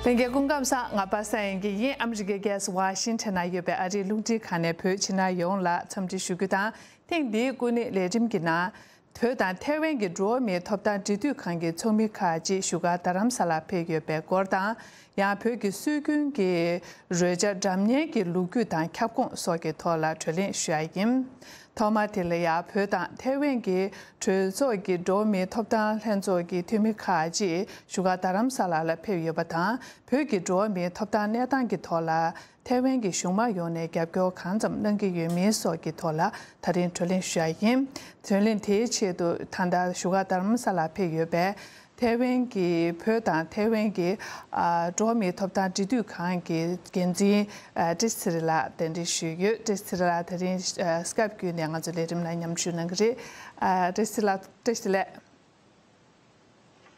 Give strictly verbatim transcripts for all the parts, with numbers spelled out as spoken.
ལྷན་རྒྱས་སྐུ་ཁམས་བཟང་། ང་པ་སངས་དབྱངས་སྐྱིད་ཡིན། ཨ་མི་རི་ཀའི་རྒྱལ་ས་ཝ་ཤིང་ཊོན་ན་ཡོད་པའི་ཨ་རིའི་རླུང་འཕྲིན་ཁང་ནས་བོད་ཕྱི་ནང་ཡོངས་ལ་འཚམས་འདྲི་ཞུ་རྒྱུ་དང་། ཐེངས་འདིའི་སྐུ་ཉིད་ལས་རིམ་གྱི་ནང་། བོད་དང་ཐའེ་ཝན་གྱི་འགྲོ་བ་མིའི་ཐོབ་ཐང་འབྲེལ་མཐུད་ཁང་གི་ཚོགས་མི་ཁག་ཅིག་བཞུགས་སྒར་རྡ་རམ་ས་ལར་ཕེབས་ཡོད་པའི་སྐོར་དང་། ཡང་བོད་ཀྱི་སྲོལ་རྒྱུན་གྱི་རོལ་ཆ་སྒྲ་སྙན་གྱི་ལོ་རྒྱུས་དང་ཁྱབ་ཁོངས་སོགས་ཀྱི་ཐོག་ལ་གྲོས་གླེང་ཞུ་ཡ་ཡིན། ཐོག་མ་དེ་ལ་ཡང་བོད་དང་ཐའེ་ཝན་གྱི་གྲོས་ཚོགས་ཀྱི་འགྲོ་བ་མིའི་ཐོབ་ཐང་ལྷན་ཚོགས་ཀྱི་འཐུས་མི་ཁག་ཅིག་བཞུགས་སྒར་རྡ་རམ་ས་ལ་ལ་ཕེབས་ཡོད་པ་དང་། བོད་ཀྱི་འགྲོ་བ་མིའི་ཐོབ་ཐང་གནས་སྟངས་ཀྱི་ཐོག་ལ། ཐའེ་ཝན་གྱི་གཞུང་མང་ཡོངས་ནས་རྒྱབ་སྐྱོར་གང་ཙམ་གནང་གི་ཡོད་མིན་སོགས་ཀྱི་ཐོག་ལ་ད་རིང་གྲོས་གླེང་ཞུ་ཡ་ཡིན། གྲོས་གླེང་དེའི་ཆེད་དུ་ད་ལྟ་བཞུགས་སྒར་རྡ་རམ་ས་ལར་ཕེབས་ཡོད་པའི་ཐའེ་ཝན་གྱི་བོད་དང་ཐའེ་ཝན་གྱི་ཨ་འགྲོ་བ་མིའི་ཐོབ་ཐང་འབྲེལ་མཐུད་ཁང་གི་འགན་འཛིན་ཨ་བཀྲ་ཤིས་ཚེ་རིང་ལགས་གདན་འདྲེན་ཞུས་ཡོད། བཀྲ་ཤིས་ཚེ་རིང་ལགས་ད་རིང་ཨ་སི་ཀེབ་བརྒྱུད་ནས་ང་ཚོ་ལས་རིམ་ནང་མཉམ་ཞུགས་གནང་གི་རེད། ཨ་བཀྲ་ཤིས་ཚེ་རིང་ལགས་བཀྲ་ཤིས་བདེ་ལེགས།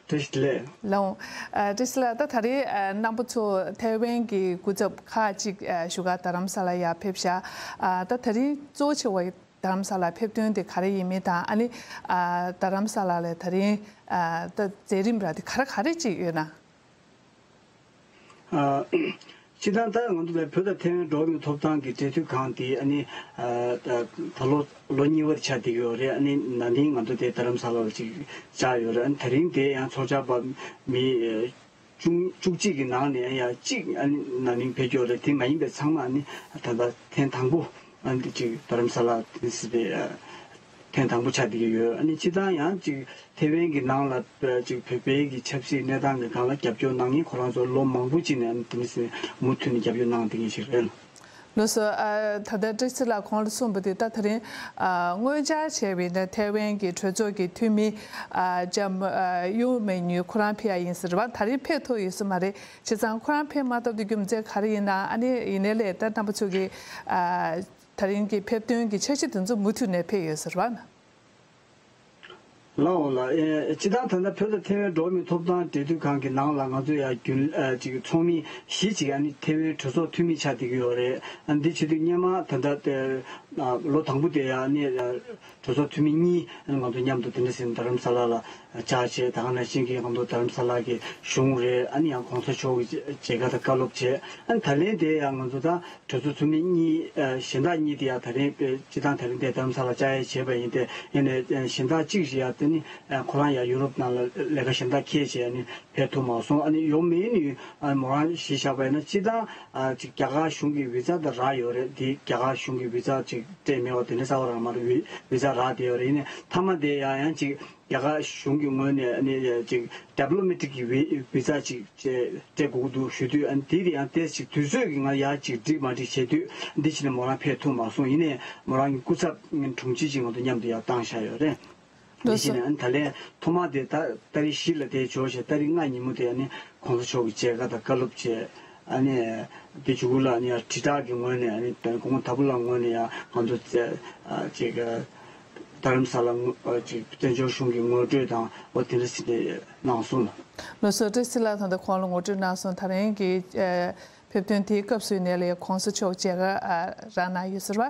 བཀྲ་ཤིས་བདེ་ལེགས། ལགས་འོང་། ཨ་བཀྲ་ཤིས་ལགས། ད་ད་རེས་ཨ་རྣམ་པ་ཚོ་ཐའེ་ཝན་གྱི་སྐུ་ཚབ་ཁག་ཅིག་ཨ་བཞུགས་སྒར་རྡ་རམ་ས་ལ་ཡར་ཕེབས་ཤག་ཨ་ད་ད་རིང་གཙོ་ཆེ་བ་རྡ་རམ་ས་ལ་ཕེབས་དོན་དེ་ག་རེ་ཡིན་མིན་དང་། ཨ་ནི་ཨ་རྡ་རམ་ས་ལ་ལ་ད་རིང་ཨ་ད་མཛད་རིམ་ར་དེ་ག་རེ་ག་རེ་ཅིག་ཡོད་ན། ཨ། སྤྱིར་བཏང་ད་ང་ཚོ་ལ་བོད་དང་ཐའེ་ཝན་འགྲོ་བ་མིའི་ཐོབ་ཐང་གི་འབྲེལ་མཐུད་ཁང་དེ་ཨ་ནི་ཨ་ད་ད་ལོ་ལོ་གཉིས་པ་དེ་ཆགས་བསྡད་ཡོད་རེད། ཨ་ནི་ན་ནིང་ང་ཚོ་དེ་རྡ་རམ་ས་ལ་ལ་ཅིག་བཅར་ཡོད་རེད། ཨ་ནི་ད་རིང་དེ་ཡང་ཚོགས་བཅར་བ་མི་ཨ་བཅུ་བཅུ་གཅིག་གི་ནང་ནས་ཡང་གཅིག་ཨ་ནི་ན་ནིང་ཕེབས་ཡོད་རེད། དེ་མ་ཡིན་པའི་ཚང་མ་ཨ་ནི་ད་ལྟ་ཐེངས་དང་པོ་ཨ་ནི་ཅིག་རྡ་རམ་ས་ལ་དེ་སྲིད་པའི་ཨ་ཐེངས་དང་པོ་ཆགས་བསྡད་ཀྱི་ཡོད། ཨ་ནི་སྤྱིར་བཏང་ཡང་ཅིག་ཐའེ་ཝན་གྱི་ནང་ལ་ཅིག་བོད་པའི་གི་ཆབ་སྲིད་གནས་སྟངས་ཀྱི་སྒང་ལ་རྒྱབ་སྐྱོར་གནང་མཁན་ཁོ་རང་ཚོ་ལོ་མང་པོ་ཅིག་ནས་ཨ་ནི་དེ་འདྲ་ཟེར་མུ་མཐུད་ནས་རྒྱབ་སྐྱོར་གནང་བསྡད་མཁན་ཞིག་རེད། ལགས་སོ། ཨ་ད་ལྟ་བཀྲ་ཤིས་ལགས་གོང་ལ་གསུངས་པ་དེ་ད་ད་རིང་ཨ་སྔོན་བཅར་བྱས་པའི་ནི་ཐའེ་ཝན་གྱི་གྲོས་ཚོགས་ཀྱི་འཐུས་མི་ཨ་ལྕམ་ཨ་ཡུའུ་མེ་ཉུའུ་ཁོ་རང་ཕེབས་ཡ་ཡིན་ཟེར་བ། ད་རིང་ཕེབས་ཐུབ་ཡོད་ས་མ་རེད། བྱས་ཙང་ཁོ་རང་ཕེབས་མ་ཐུབ་དེ་རྒྱུ་མཚན་ག་རེ་ཡིན་ན། ཨ་ནི་ཡིན་ནའི་ལས་ད་རྣམ་པ་ཚོ་གི་ཨ་ད་རིང་གི་ཕེབས་ཐོན་གྱི་འཆར་གཞི་དེ་ཚོ་མུ་མཐུད་ནས་ཕེབས་ཡོད་ཟེར་བ། ལགས་འོང་ལགས། ཨེ་སྤྱིར་བཏང་ད་ལྟ་བོད་དང་ཐའེ་ཝན་འགྲོ་བ་མིའི་ཐོབ་ཐང་འབྲེལ་མཐུད་ཁང་གི་ནང་ལ་ང་ཚོ་ཡ་རྒྱུན་ཨ་ཅིག་ཚོགས་མི་བཞི་ཅིག་ཨ་ནི་ཐའེ་ཝན་གྲོས་ཚོགས་འཐུས་མི་ཆགས་བསྡད་ཀྱི་ཡོད་རེད། ཨ་འདི་བྱེད་དུས་སྔོན་མ་ད་ལྟ་དེ་ཨ་ལོ་དང་པོ་དེ་ཡ་ཨ་ནི་ཨ་གྲོས་ཚོགས་འཐུས་མི་གཉིས་ཨ་ནི་ང་ཚོ་མཉམ་དུ་དེ་འདྲ་ཟེར་རྡ་རམ་ས་ལ་ལ་བཅར་བྱས། ད་ག་ནང་བཞིན་གྱི་ང་ཚོ་རྡ་རམ་ས་ལ་གི་གཞུང་རེད། ཨ་ནི་ཡང་གོང་ས་མཆོག་གི་མཇལ་ཁ་དང་བཀའ་སློབ་བྱས། ཨ་ནི་ད་ལན་དེ་ཡང་ང་ཚོ་ད་གྲོས་ཚོགས་འཐུས་མི་གཉིས་ཨ་གཞན་དག་གཉིས་དེ་ཡང་ད་རིང་སྤྱིར་བཏང་ད་རིང་དེ་རྡ་རམ་ས་ལ་བཅར་ཡ་བྱས་པ་ཡིན་ཏེ། ཡིན་ནའི་གཞན་དག་གཅིག་ཞིག་ཡང་དེ་ནི་ཁོ་རང་ཡང་ཡུ་རོབ་ནང་ལ་ལས་ཀ་གཞན་དག་འཁྱེར་བྱས་ནི་ཕེབས་ཐུབ་མ་སོང་། ཨ་ནི་ཡོང་མེད་ནི་མོ་རང་གཞི་བཞག་པ་ཡིན་ན་སྤྱིར་བཏང་ཅིག་རྒྱ་གར་གཞུང་གི་བི་ཛ་དང་རག་ཡོད་རེད། དེ་རྒྱ་གར་གཞུང་གི་བི་ཛ་ཅིག་སྤྲད་མེད་པ་དེ་འདྲ་གསལ་པོ་རང་མ་རེད། བི་ཛ་རག་བསྡད་ཡོད་རེད། ཡིན་ནའི་མཐའ་མ་དེ་ཡང་ཡང་ཅིག་རྒྱ་གར་གཞུང་གི་ངོས་ནས་ཨ་ནི་ཅིག་ཌི་པི་ལོ་མེ་ཊིག་གི་བི་བི་ཛ་ཅིག་སྤྲད་སྤྲད་དགོས་ཀྱི་འདུག་ཞུ་དུས། ཨ་ནི་དེ་དེ་ཡང་ཏོག་ཙམ་ཅིག་དུས་ཚོད་ཀྱི་ང་ཡར་ཅིག་འགྲིག་མ་འགྲིག་བྱེད་དུས་འདི་ཕྱིན་ནས་མོ་རང་ཕེབས་ཐུབ་མ་སོང་། ཡིན་ནའི་མོ་རང་གི་སྐུ་ཚབ་དྲུང་ཆེ་ཅིག་ང་ཚོ་མཉམ་དུ་ཡར་བཏང་བཞག་ཡོད་རེད། ལགས་འདི་སོ། བྱས་ནས་ཨ་ནི་ད་ལན་ཐོག་མ་དེ་ད་ཏ་རིག་བཞི་ལ་དེ་འབྱོར་བྱས། ཏ་རིག་ལྔ་ཉིན་མོ་དེ་ཨ་ནི་གོང་ས་མཆོག་གི་མཇལ་ཁ་དང་བཀའ་སློབ་བྱས། ཨ་ནི་དེ་མཇུག་ལ་ཨ་ནི་ཡང་དྲིལ་བསྒྲགས་ཀྱི་ངོས་ནས་ཨ་ནི་སྐུ་ངོ་དྭགས་པོ་ལགས་ངོས་ནས་ཡང་ང་ཚོ་ཅིག་རྡ་རམ་ས་ལ་ཅིག་བཙན་བྱོལ་གཞུང་གི་ངོ་སྤྲོད་དང་འོ་དེ་འདྲ་ཞིག་གནང་སོང་། ལགས་སོ། བཀྲ་ཤིས་ལགས་ད་ལྟ་ཁོང་ལ་ངོ་སྤྲོད་གནང་སོང་། ད་རིང་གི་ཕེབས་ཐོན་དེའི་སྐབས་སུ་ཡིན་ནའི་ལས་གོང་ས་མཆོག་མཇལ་ཁ་རག་གནང་ཡོད་ཟེར་བ།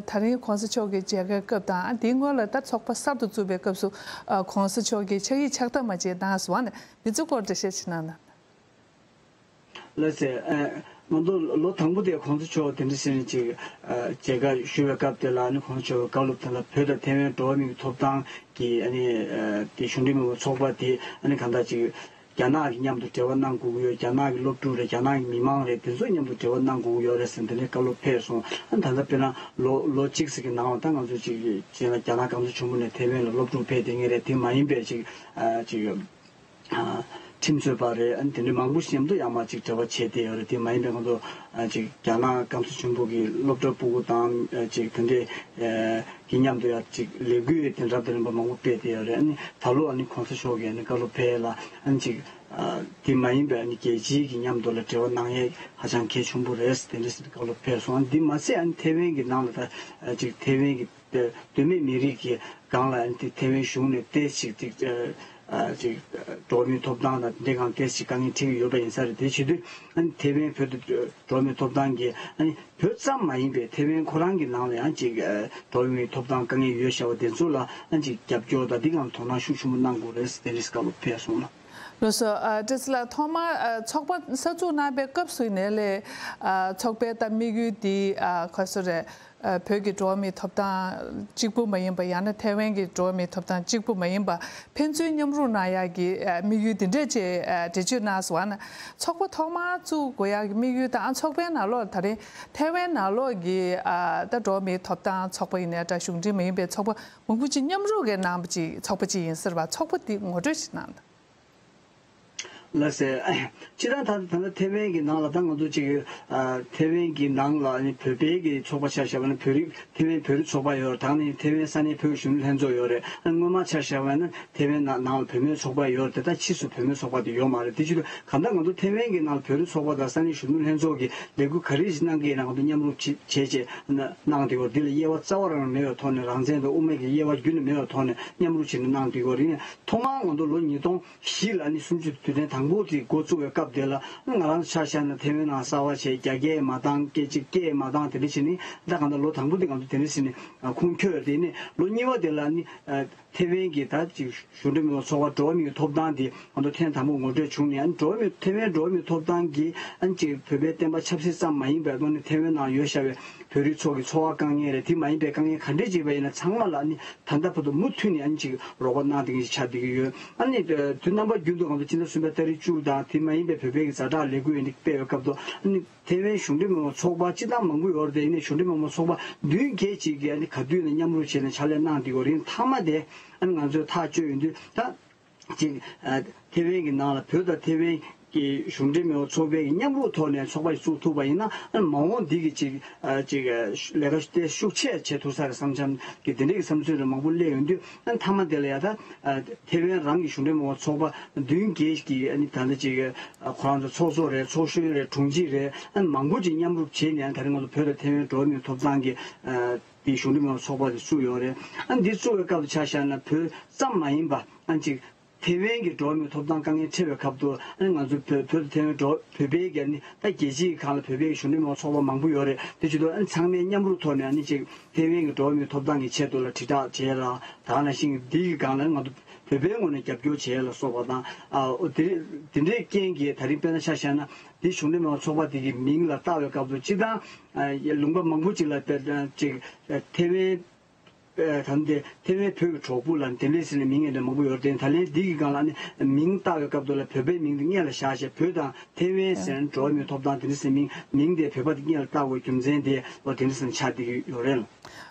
ད་རིང་གོང་ས་མཆོག་གི་མཇལ་ཁའི་སྐབས་དང་། དེའི་སྔོན་ལ་ད་ཚོགས་པ་གསར་དུ་བཙུགས་པའི་སྐབས་སུ་གོང་ས་མཆོག་གིས་ཕྱག་ཡིག་ཕྱག་བཏབ་མ་བྱས་གནང་སོང་བ་ནས། འདི་ཚོ་སྐོར་འགྲེལ་བཤད་ཅིག་གནང་ན། ལགས་སེ། ང་ཚོ་ལོ་དང་པོ་དེ་གོང་ས་མཆོག་དེ་འདྲ་ཟེར་ནས་ཅིག་མཇལ་ཁ་ཞུ་བའི་སྐབས་དེ་ལ་ནི་གོང་ས་མཆོག་གི་བཀའ་སློབ་དེ་ལ་བོད་དང་ཐའེ་ཝན་འགྲོ་བ་མིའི་ཐོབ་ཐང་གི་ཨ་ནི་དེ་གཞུང་འབྲེལ་མི་འབོར་ཚོགས་པ་དེ་ཨ་ནི་གང་ལྟར་ཅིག་རྒྱ་ནག་གི་མཉམ་དུ་འབྲེལ་བ་གནང་དགོས་ཀྱི་ཡོད། རྒྱ་ནག་གི་སློབ་ཕྲུག་རེད། རྒྱ་ནག་གི་མི་མང་རེད། དེ་ཚོ་མཉམ་དུ་འབྲེལ་བ་གནང་དགོས་ཀྱི་ཡོད་རེད་ཟེར་དེ་འདྲའི་བཀའ་སློབ་ཕེབས་སོང་། ཨ་ནི་ད་ལྟ་དཔེར་ན་ལོ་ལོ་གཅིག་ཙམ་གྱི་ནང་ལ་ད་ང་ཚོ་ཅིག་བྱས་ན་རྒྱ་ནག་གོང་ས་ཆེན་པོ་ནས་ཐའེ་ཝན་ལ་སློབ་ཕྲུག་ཕེབས་བསྡད་མཁན་རེད། དེ་མ་ཡིན་པའི་ཅིག་ཨ་ཅིག་ཁྲིམས་རྩོད་པ་རེད། ཨ་ནི་དེ་འདྲའི་མང་པོ་ཞིག་མཉམ་དུ་ཡང་མ་ཅིག་འབྲེལ་བ་བྱས་བསྡད་ཡོད་རེད། དེ་མ་ཡིན་པའི་ང་ཚོ་ཨ་ཅིག་རྒྱ་ནག་གོང་ས་ཆེན་པོ་གི་སློབ་གྲྭ་ཕྲུ་གུ་དང་ཨ་ཅིག་དེ་འདྲའི་ཨ་གི་མཉམ་དུ་ཡང་ཅིག་ལས་འགུལ་དེ་འདྲ་དང་རིམ་པ་མང་པོ་སྤེལ་བསྡད་ཡོད་རེད། ཨ་ནི་ད་ལོ་ཨ་ནི་གོང་ས་མཆོག་གིས་ཨ་ནི་བཀའ་སློབ་ཕེབས་ལ་ཨ་ནི་ཅིག་ཨ་དེ་མ་ཡིན་པའི་ཨ་ནི་རྒྱལ་སྤྱིའི་གི་མཉམ་དུ་ལ་འབྲེལ་བ་གནང་ཡས་ཧ་ཅང་གལ་ཆེན་པོ་རེད། དེ་འདྲ་ཟེར་བཀའ་སློབ་ཕེབས་སོང་། ཨ་ནི་དེ་མ་ཟད་ཨ་ནི་ཐའེ་ཝན་གི་ནང་ལ་ད་ཨ་ཅིག་ཐའེ་ཝན་གི་དེ་གདོད་མའི་མི་རིགས་ཀྱི་སྒང་ལ་ཨ་ནི་དེ་ཐའེ་ཝན་གཞུང་ནས་ཏོག་ཙམ་ཅིག་ཅིག་ཨ་ཅིག་འགྲོ་བ་མིའི་ཐོབ་ཐང་དང་དེ་སྒང་ཏོག་ཙམ་དཀའ་ངལ་འཕྲད་ཀྱི་ཡོད་པ་ཡིན་ས་རེད། དེ་བྱེད་དུས་ཨ་ནི་ཐའེ་ཝན་བོད་དུ་འགྲོ་བ་མིའི་ཐོབ་ཐང་གི་ཨ་ནི་བོད་ཙམ་མ་ཡིན་པའི་ཐའེ་ཝན་ཁོ་རང་གི་ནང་ལ་ཡང་ཅིག་འགྲོ་བ་མིའི་ཐོབ་ཐང་དཀའ་ངལ་ཡོད་བྱ་བ་དེ་ཚོ་ལ་ཨ་ཅིག་རྒྱབ་སྐྱོར་དང་དེ་སྒང་དོ་སྣང་ཤུགས་ཆེན་པོ་གནང་དགོས་རེད་ཟེར་དེ་འདྲའི་བཀའ་སློབ་ཕེབས་སོང་ལ། ལགས་སོ། ཨ། བཀྲ་ཤིས་ལགས། ཐོག་མར། ཨ། ཚོགས་པ་གསར་འཛུགས་གནང་བའི་སྐབས་སུ་ཡིན་ནའི་ལས། ཨ། ཚོགས་པའི་ད་དམིགས་ཡུལ་འདི། ཨ། ག་རེ་ཟེར་རེད། ཨ། བོད་ཀྱི་འགྲོ་བ་མིའི་ཐོབ་ཐང་གཅིག་པུ་མ་ཡིན་པ། ཡང་ན་ཐའེ་ཝན་གྱི་འགྲོ་བ་མིའི་ཐོབ་ཐང་གཅིག་པུ་མ་ཡིན་པ་ཕན་ཚུན་མཉམ་རུབ་གནང་ཡག་གི། ཨ། དམིགས་ཡུལ་འདི་འདྲས་ཅིག། ཨ། འགྲེལ་བརྗོད་གནང་སོང་བ་ན། ཚོགས་པ་ཐོག་མར་བཙུགས་དགོས་ཡག་གི་དམིགས་ཡུལ་དང་། ཨ། ཚོགས་པའི་ནང་ལོགས་ད་རེས་ཐའེ་ཝན་ནང་ལོགས་ཀྱི། ཨ། ད་འགྲོ་བ་མིའི་ཐོབ་ཐང་ཚོགས་པ་ཡིན་ནའི་འདྲ། གཞུང་འབྲེལ་མ་ཡིན་པའི་ཚོགས་པ་མང་པོ་ཅིག་མཉམ་རུབ་ཀྱིས་གནང་བ་ཅིག། ཚོགས་པ་ཅིག་ཡིན་ཟེར་བ། ཚོགས་པ་འདི་ངོ་སྤྲོད་ཅིག་གནང་དང་། ལགས་སེ། སྤྱིར་བཏང་ད་ད་ལྟ་ཐའེ་ཝན་གྱི་ནང་ལ་ད་ང་ཚོ་ཅིག། ཨ། ཐའེ་ཝན་གྱི་ནང་ལ་ནི་བོད་པའི་གི་ཚོགས་པ་ཆ་བཞག་པ་ན། བོད་རིགས་ཐའེ་ཝན་བོད་རིགས་ཚོགས་པ་ཡོད་རེད། ད་ནི་ཐའེ་ཝན་ས་གནས་བོད་ཀྱི་གཞོན་ནུ་ལྷན་ཚོགས་ཡོད་རེད། སྔོན་མ་ཆ་བཞག་པ་ན་ཐའེ་ཝན་ནང་ནང་ལ་བུད་མེད་ཚོགས་པ་ཡོད་རེད། ད་ཕྱིས་སུ་བུད་མེད་ཚོགས་པ་དེ་ཡོད་མ་རེད། དེ་བྱེད་དུས་གང་ལྟར་ང་ཚོ་ཐའེ་ཝན་གྱི་ནང་ལ་བོད་རིགས་ཚོགས་པ་དང་ས་གནས་གཞོན་ནུ་ལྷན་ཚོགས་ཀྱི་ལས་འགུལ་ག་རེ་ཞིག་གནང་གི་ཡིན་ན། ང་ཚོ་མཉམ་རུབ་བྱེད་བྱས་བྱས་གནང་བསྡད་ཡོད་རེད། འདི་ལ་དབྱེ་བ་རྩ་བ་རང་མེད་པའི་ཐོག་ནས། རང་བཙན་དང་དབུ་མའི་གི་དབྱེ་བ་རྒྱུན་ནས་མེད་པའི་ཐོག་ནས་མཉམ་རུབ་བྱས་ནས་གནང་བསྡད་ཡོད་རེད། ཡིན་ནའི་ཐོག་མར་ང་ཚོ་ལོ་ཉིས་སྟོང་བཞི་ལ་ནི་གསུམ་བཅུའི་དུས་དྲན་དང་པོ་དེ་འགོ་བཙུགས་པའི་སྐབས་དེ་ལ། ང་རང་ཆ་བཞག་ན་ཐའེ་ཝན་ནང་གསར་པ་བྱས། རྒྱ་སྐད་མ་བཏང་། སྐད་ཅིག་སྐད་མ་བཏང་། དེ་འདྲ་བྱས་ནས། ད་གང་ལྟར་ལོ་དང་པོ་དེ་ང་ཚོ་དེ་འདྲ་བྱས་ནས་ཁུངས་འཁྱོལ། དེ་ནས་ལོ་གཉིས་པ་དེ་ལ་ནི། ཨ། ཐའེ་ཝན་གྱི་ད་ཅིག་གཞུང་འབྲེལ་མི་མང་ཚོགས་པ་འགྲོ་བ་མིའི་ཐོབ་ཐང་དེ་ང་ཚོ་ཐེངས་དང་པོ་ངོ་སྤྲོད་བྱུང་ནས། ཨ་ནི་འགྲོ་བ་མི། ཐའེ་ཝན་འགྲོ་བ་མིའི་ཐོབ་ཐང་གིས། ཨ་ནི་ཅིག་བོད་པའི་བསྟན་པ་ཆབ་སྲིད་ཙམ་མ་ཡིན་པའི་ཐོག་ནས་ཐའེ་ཝན་ནང་ཡོད་བཞག་པའི་བོད་རིགས་ཚོ་གི་འཚོ་བ་དཀའ་ངལ་རེད། དེ་མ་ཡིན་པའི་དཀའ་ངལ་ག་འདྲས་ཅིག་ཡོད་པ་ཡིན་ན། ཚང་མ་ལ་ཨ་ནི་ད་ལྟ་བར་དུ་མུ་མཐུད་ནས་ཨ་ནི་ཅིག་རོགས་པ་གནང་བསྡད་མཁན་ཞིག་ཆགས་བསྡད་ཀྱི་ཡོད། ཨ་ནི་དུས་རྣམ་པ་རྒྱུན་དུ་ང་ཚོ་སྤྱི་ཟླ་གསུམ་པའི་ཏ་རིག་བཅུ་དང་དེ་མ་ཡིན་པའི་བོད་པའི་གི་ཛ་དྲག་ལས་འགུལ་ཡིན་འདི་སྤེལ་བའི་སྐབས་དུ། ཨ་ནི་ཐའེ་ཝན་གཞུང་འབྲེལ་མི་མང་ཚོགས་པ་སྤྱིར་བཏང་མང་པོ་ཡོད་རེད་དེ། ཡིན་ནའི་གཞུང་འབྲེལ་མི་མང་ཚོགས་པ་བདུན་བརྒྱད་ཅིག་གིས་ཨ་ནི་ག་དུས་ནས་མཉམ་རུབ་བྱས་ནས་ཕྱག་ལས་གནང་བསྡད་ཀྱི་ཡོད་རེད། མཐའ་མ་དེ་ཨ་ནི་ང་ཚོས་ཐག་གཅོད་ཡོང་དུས། ད་ཅིག། ཨ། ཐའེ་ཝན་གྱི་ནང་ལ་བོད་དང་ཐའེ་ཝན་གྱི་གཞུང་འབྲེལ་མི་མང་ཚོགས་པའི་མཉམ་རུབ་ཐོག་ནས་ཚོགས་པ་ཞིག་བཙུགས་ཐུབ་པ་ཡིན་ན། ཨ་ནི་མ་འོངས་འདི་གི་ཅིག། ཨ། ཅིག། ཨ། ལས་ཀ་དེ་ཤུགས་ཆེ་བྱེད་ཐུབ་ས་གི་བསམ་འཆར་གྱི་དེ་འདྲའི་གི་བསམ་ཚུལ་རེ་མང་པོ་སླེབས་ཡོང་དུས། ཨ་ནི་མཐའ་མ་དེ་ལ་ཡ་ད། ཨ། ཐའེ་ཝན་རང་གི་གཞུང་འབྲེལ་མི་མང་ཚོགས་པ་བདུན་བརྒྱད་ཀྱིས། ཨ་ནི་ད་ལྟ་ཅིག། ཨ། ཁོ་རང་ཚོ་ཚོགས་གཙོ་རེད། ཚོགས་གཞོན་རེད། དྲུང་ཆེ་རེད། ཨ་ནི་མང་པོ་ཅིག་མཉམ་རུབ་བྱས་ནས། ཨ་ནི་ད་རེས་ང་ཚོ་བོད་དང་ཐའེ་ཝན་འགྲོ་བ་མིའི་ཐོབ་ཐང་གི། ཨ། དེའི་གཞུང་འབྲེལ་མི་མང་ཚོགས་པ་དེ་བཙུགས་ཡོད་རེད། ཨ་ནི་འདི་བཙུགས་པའི་སྐབས་སུ་ཆ་བཞག་ན་བོད་ཙམ་མ་ཡིན་པ། ཨ་ནི་ཅིག་ཐའེ་ཝན་གྱི་འགྲོ་བ་མིའི་ཐོབ་ཐང་དཀའ་ངལ་འཕྲད་པའི་སྐབས་དུ། ཨ་ནི་ང་ཚོ་བོད། བོད་དང་ཐའེ་ཝན་འགྲོ། བོད་པའི་གི་ཨ་ནི་ད་རྒྱལ་སྤྱིའི་སྒང་ལ་བོད་པའི་གཞུང་འབྲེལ་མི་མང་ཚོགས་པ་མང་པོ་ཡོད་རེད། དེ་བྱེད་དུས་ཨ་ནི་ཚང་མས་མཉམ་རུབ་ཐོག་ནས། ཨ་ནི་ཅིག་ཐའེ་ཝན་གྱི་འགྲོ་བ་མིའི་ཐོབ་ཐང་གི་ཆེད་དུ་ལ་དྲིལ་བསྒྲགས་བྱས་ལ། ད་ག་ནང་བཞིན་འདིའི་སྒང་ལ་ང་ཚོ་བོད་པའི་ངོས་ནས་རྒྱབ་སྐྱོར་བྱས་ལ་སོགས་པ་དང་། ཨ། འོ་དེ། དེ་འདྲའི་རྐྱེན་གྱིས་ད་རིང་དཔེར་ན་ཆ་བཞག་ན། འདི་གཞུང་འབྲེལ་མི་མང་ཚོགས་པ་དེ་གི་མིང་ལ་བཏགས་པའི་སྐབས་དུ། སྤྱིར་བཏང་། ཨ། ལུང་པ་མང་པོ་ཅིག་ལ་དཔེར་ན་ཅིག་ཐའེ་ཝན། ཨ། ད་ལྟ་ཐའེ་ཝན་བོད་ཀྱི་གྲོགས་པོ་ལ་དེ་འདྲས་ཟེར་ནས་མིང་ཡང་མང་པོ་ཡོད་རེད། ད་ལན་འདི་གི་སྒང་ལ་ནི་མིང་བཏགས་པའི་སྐབས་དུ་ལ་བོད་པའི་མིང་དེ་སྔོན་ལ་བཞག་བྱས། བོད་དང་ཐའེ་ཝན་ཟེར་ནས་འགྲོ་བ་མིའི་ཐོབ་ཐང་དེ་འདྲས་ཟེར་མིང་། མིང་དེ་བོད་པ་དེ་སྔོན་ལ་བཏགས་དགོས་རྒྱུ་མཚན་དེ། འོ་དེ་འདྲས་ཟེར་ནས་ཆགས་བསྡད་ཀྱི་ཡོད་རེད།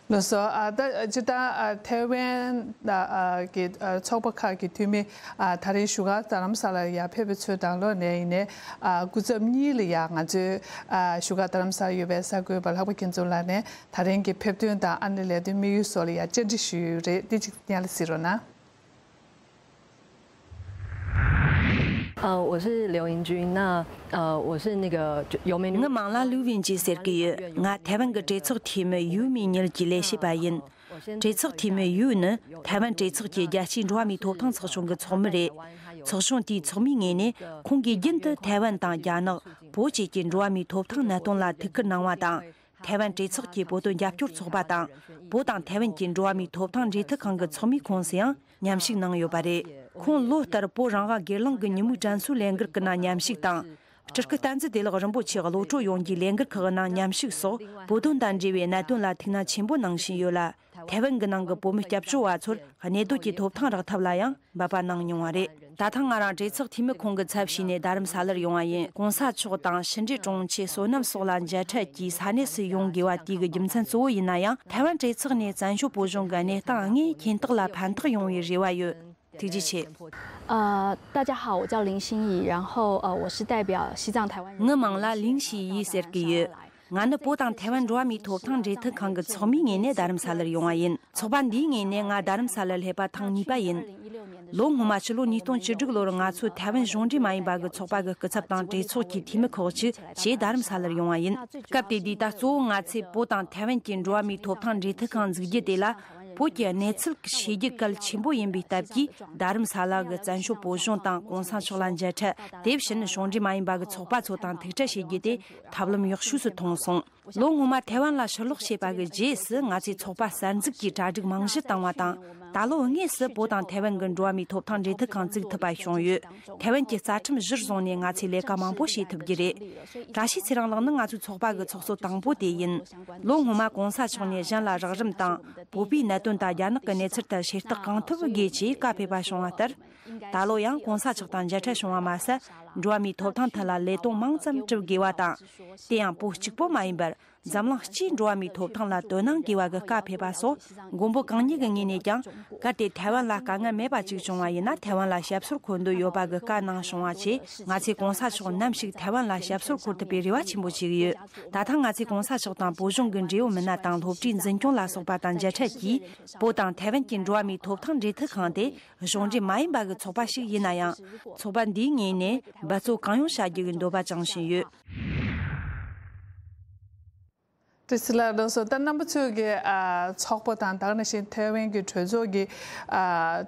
ལགས་སོ། ཨ། ད་སྤྱིར་བཏང་། ཨ། ཐའེ་ཝན། ཨ། གི། ཨ། ཚོགས་པ་ཁག་གི་འཐུས་མི། ཨ། ད་རེས་བཞུགས་སྒར་རྡ་རམ་ས་ལར་ཡར་ཕེབས་པའི་ཚུལ་དང་། ལོག་ནས་ཡིན་ནའི། ཨ། སྐུ་ཚབ་གཉིས་ལ་ཡང་ང་ཚོའི། ཨ། བཞུགས་སྒར་རྡ་རམ་ས་ལར་ཡོད་པའི་གསར་འགོད་པ་ལྷག་པ་མཁྱེན་བརྩེ་ལགས་ནས་ད་རིང་གི་ཕེབས་ཐོན་དང་། ཨ་ནི་ལས་དོན་དམིགས་ཡུལ་སོགས་ལ་ཡང་བཅར་འདྲི་ཞུས་ཡོད་རེད། དེ་གཅིག་སྙན་ལ་གཟིགས་རོགས་གནང་། 呃，我是刘英君，那呃，我是那个游牧 ངའི་མིང་ལ་ལུའུ་ཝིན་ཅི་ཟེར་གྱི་ཡོད། ང་ཐའེ་ཝན་གྱི་གྲོས་ཚོགས་འཐུས་མི་ཡུའུ་མི་ཉིལ་གྱི་ལས་བྱེད་པ་ཡིན། གྲོས་ཚོགས་འཐུས་མི་ཡུའུ་ནི་ཐའེ་ཝན་གྲོས་ཚོགས་ཀྱི་རྒྱལ་སྤྱིའི་འགྲོ་བ་མིའི་ཐོབ་ཐང་ཚོགས་ཆུང་གི་ཚོགས་མི་རེད། ཚོགས་ཆུང་དེའི་ཚོགས་མིའི་ངོས་ནས། ཁོང་གིས་རྒྱུན་དུ་ཐའེ་ཝན་དང་རྒྱ་ནག་བོད་བཅས་ཀྱི་འགྲོ་བ་མིའི་ཐོབ་ཐང་གནད་དོན་ལ་ཐུགས་ཁུར་གནང་བ་དང་། ཐའེ་ཝན་གྲོས་ཚོགས་ཀྱི་བོད་དོན་རྒྱབ་སྐྱོར་ཚོགས་པ་དང་། བོད་དང་ཐའེ་ཝན་གྱི་འགྲོ་བ་མིའི་ཐོབ་ཐང་འབྲེལ་མཐུད་ཁང་གི་ཚོགས་མིའི་ཁོངས་སུ་ཡང་མཉམ་ཞུགས་གནང་ཡོད་པ་རེད། ཁོང་ལོ་ལྟར་བོད་རང་དབང་སྒེར་ལངས་ཀྱི་ཉིན་མོའི་དྲན་གསོའི་ལས་འགུལ་གྱི་ནང་མཉམ་ཞུགས་དང་། སྤྲུལ་སྐུ་བསྟན་འཛིན་བདེ་ལེགས་རིན་པོ་ཆེ་གློད་གྲོལ་ཡོང་རྒྱུའི་ལས་འགུལ་ཁག་གི་ནང་མཉམ་ཞུགས་སོགས། བོད་དོན་དང་འབྲེལ་བའི་གནད་དོན་ལ་ཐུགས་སྣང་ཆེན་པོ་གནང་བཞིན་ཡོད་ལ། ཐའེ་ཝན་གྱི་ནང་གི་བོད་མི་སྐྱབས་བཅོལ་བ་ཚོར་གནས་སྡོད་ཀྱི་ཐོབ་ཐང་རག་ཐབས་ལ་ཡང་འབད་པ་གནང་མྱོང་བ་རེད། ད་ཐེངས་ང་རང་གྲོས་ཚོགས་འཐུས་མི་ཁོངས་ཀྱི་ཚབ་བྱས་ནས་རྡ་རམ་ས་ལར་ཡོང་བ་ཡིན། གོང་ས་མཆོག་དང་ཕྱི་འབྲེལ་དྲུང་ཆེ་བསོད་ནམས་སོགས་ལ་མཇལ་འཕྲད་ཀྱིས་ས་གནས་སུ་ཡོང་དགོས་པ་དེ་གི་རྒྱུ་མཚན་གཙོ་བོ་ཡིན་ན་ཡང་། ཐའེ་ཝན་གྲོས་ཚོགས་ནས་བཙན་བྱོལ་བོད་གཞུང་གི་གནས་སྟངས་དངོས་མཁྱེན་རྟོགས་ལ་ཕན་ཐོགས་ཡོང་བའི་རེ་བ་ཡོད། ཐུགས་རྗེ་ཆེ། 呃，大家好，我叫林心怡，然后呃，我是代表西藏台湾人 ངའི་མིང་ལ་ལིང་ཞི་ཡི་ཟེར་གི་ཡོད། ང་ནི་བོད་དང་ཐའེ་ཝན་འགྲོ་བ་མིའི་ཐོབ་ཐང་འབྲེལ་མཐུད་ཁང་གི་ཚོགས་མིའི་ངོས་ནས་རྡ་རམ་ས་ལར་ཡོང་བ་ཡིན། ཚོགས་པ་འདིའི་ངོས་ནས་ང་རྡ་རམ་ས་ལར་སླེབས་པ་ཐེངས་གཉིས་པ་ཡིན། ལོ་སྔོན་མ་ཕྱི་ལོ་ཉིས་སྟོང་བཅུ་དྲུག་ལོར་ང་ཚོ་ཐའེ་ཝན་གཞུང་འབྲེལ་མ་ཡིན་པ་གི་ཚོགས་པ་གི་སྐུ་ཚབ་དང་གྲོས་ཚོགས་ཀྱི་འཐུས་མི་ཁག་ཅིག་བཅས་རྡ་རམ་ས་ལར་ཡོང་བ་ཡིན། སྐབས་དེ་དུས་ད་གཙོ་བོ་ང་ཚོས་བོད་དང་ཐའེ་ཝན་གྱི་འགྲོ་བ་མིའི་ཐོབ་ཐང་འབྲེལ་མཐུད་ཁང་འཛུགས་རྒྱུ་དེ་ལ། བོད་ཀྱི་གནས་ཚུལ་ཤེས་རྒྱུ་གལ་ཆེན་པོ་ཡིན་པའི་སྟབས་ཀྱིས། རྡ་རམ་ས་ལ་གི་བཙན་བྱོལ་བོད་གཞུང་དང་གོང་ས་མཆོག་ལ་མཇལ་འཕྲད། དེ་བཞིན་གཞུང་འབྲེལ་མ་ཡིན་པ་གི་ཚོགས་པ་ཚོ་དང་ཐུག་འཕྲད་བྱེད་རྒྱུ་དེ་ཐབས་ལམ་ཡག་ཤོས་སུ་མཐོང་སོང་། ལོ་སྔོན་མ་ཐའེ་ཝན་ལ་ཕྱིར་ལོག་བྱས་པ་གི་རྗེས་སུ། ང་ཚོས་ཚོགས་པ་གསར་འཛུགས་ཀྱི་གྲ་སྒྲིག་རྨང་གཞི་བཏིང་བ་དང་། ད་ལོ་དངོས་སུ་བོད་དང་ཐའེ་ཝན་གྱི་འགྲོ་བ་མིའི་ཐོབ་ཐང་འབྲེལ་མཐུད་ཁང་བཙུགས་ཐུབ་པ་བྱུང་ཡོད། ཐའེ་ཝན་གྱི་རྩ་ཁྲིམས་གཞིར་བཟུང་ནས་ང་ཚོས་ལས་ཀ་མང་པོ་བྱེད་ཐུབ་རྒྱུ་རེད། བཀྲ་ཤིས་ཚེ་རིང་ལགས་ནི་ང་ཚོའི་ཚོགས་པ་གི་ཚོགས་གཙོ་དང་པོ་དེ་ཡིན། ལོ་སྔོན་མ་གོང་ས་མཆོག་ནས་གཞན་ལ་རགས་རིམ་དང་བོད་པའི་གནད་དོན་དང་རྒྱ་ནག་གི་གནས་ཚུལ་ཐད་ཞུ་གཏུག་གང་ཐུབ་དགོས་ཅེས་བཀའ་ཕེབས་པ་བྱུང་བ་ལྟར། ད་ལོ་ཡང་གོང་ས་མཆོག་དང་མཇལ་འཕྲད་བྱུང་བ་མ་ཟད། འགྲོ་བ་མིའི་ཐོབ་ཐང་ཐད་ལ་ལས་དོན་མང་ཙམ་སྒྲུབ་དགོས་པ་དང་། དེ་ཡང་བོད་གཅིག་པོ་མ་ཡིན་པར། འཛམ་གླིང་སྤྱིའི་འགྲོ་བ་མིའི་ཐོབ་ཐང་ལ་དོ་སྣང་དགོས་པ་གི་བཀའ་ཕེབས་པ་སོགས། མགོན་པོ་གང་ཉིད་ཀྱི་ངོས་ནས་ཀྱང་། གལ་ཏེ་ཐའེ་ཝན་ལ་དཀའ་ངལ་མེད་པ་ཅིག་བྱུང་བ་ཡིན་ན། ཐའེ་ཝན་ལ་ཞབས་སོར་འཁོད་འདོད་ཡོད་པ་གི་བཀའ་གནང་བྱུང་བ་བཅས། ང་ཚོས་གོང་ས་མཆོག་ནམ་ཞིག་ཐའེ་ཝན་ལ་ཞབས་སོར་འཁོད་ཐུབ་པའི་རེ་བ་ཆེན་པོ་བྱེད་ཀྱི་ཡོད། ད་ཐེངས་ང་ཚོས་གོང་ས་མཆོག་དང་བོད་གཞུང་གི་འབྲེལ་ཡོད་མི་སྣ་དང་སློབ་གྲྭའི་འཛིན་སྐྱོང་ལ་སོགས་པ་དང་མཇལ་འཕྲད་ཀྱིས། བོད་དང་ཐའེ་ཝན་གྱི་འགྲོ་བ་མིའི་ཐོབ་ཐང་འབྲེལ་མཐུད་ཁང་དེ་གཞུང་འབྲེལ་མ་ཡིན་པ་གི་ཚོགས་པ་ཞིག་ཡིན་ན་ཡང་། ཚོགས་པ་འདིའི་ངོས་ནས་འབད་བརྩོན་གང་ཡོང་བྱ་རྒྱུ་གི་འདོད་པ་བཅངས་བཞིན་ཡོད། བཀྲ་ཤིས་ལགས། ལགས་སོ། ད་རྣམ་པ་ཚོས་ཀྱི་ཨ་ཚོགས་པ་དང་། ད་ག་ནང་བཞིན་ཐའེ་ཝན་གྱི་གྲོས་ཚོགས་ཀྱི་ཨ་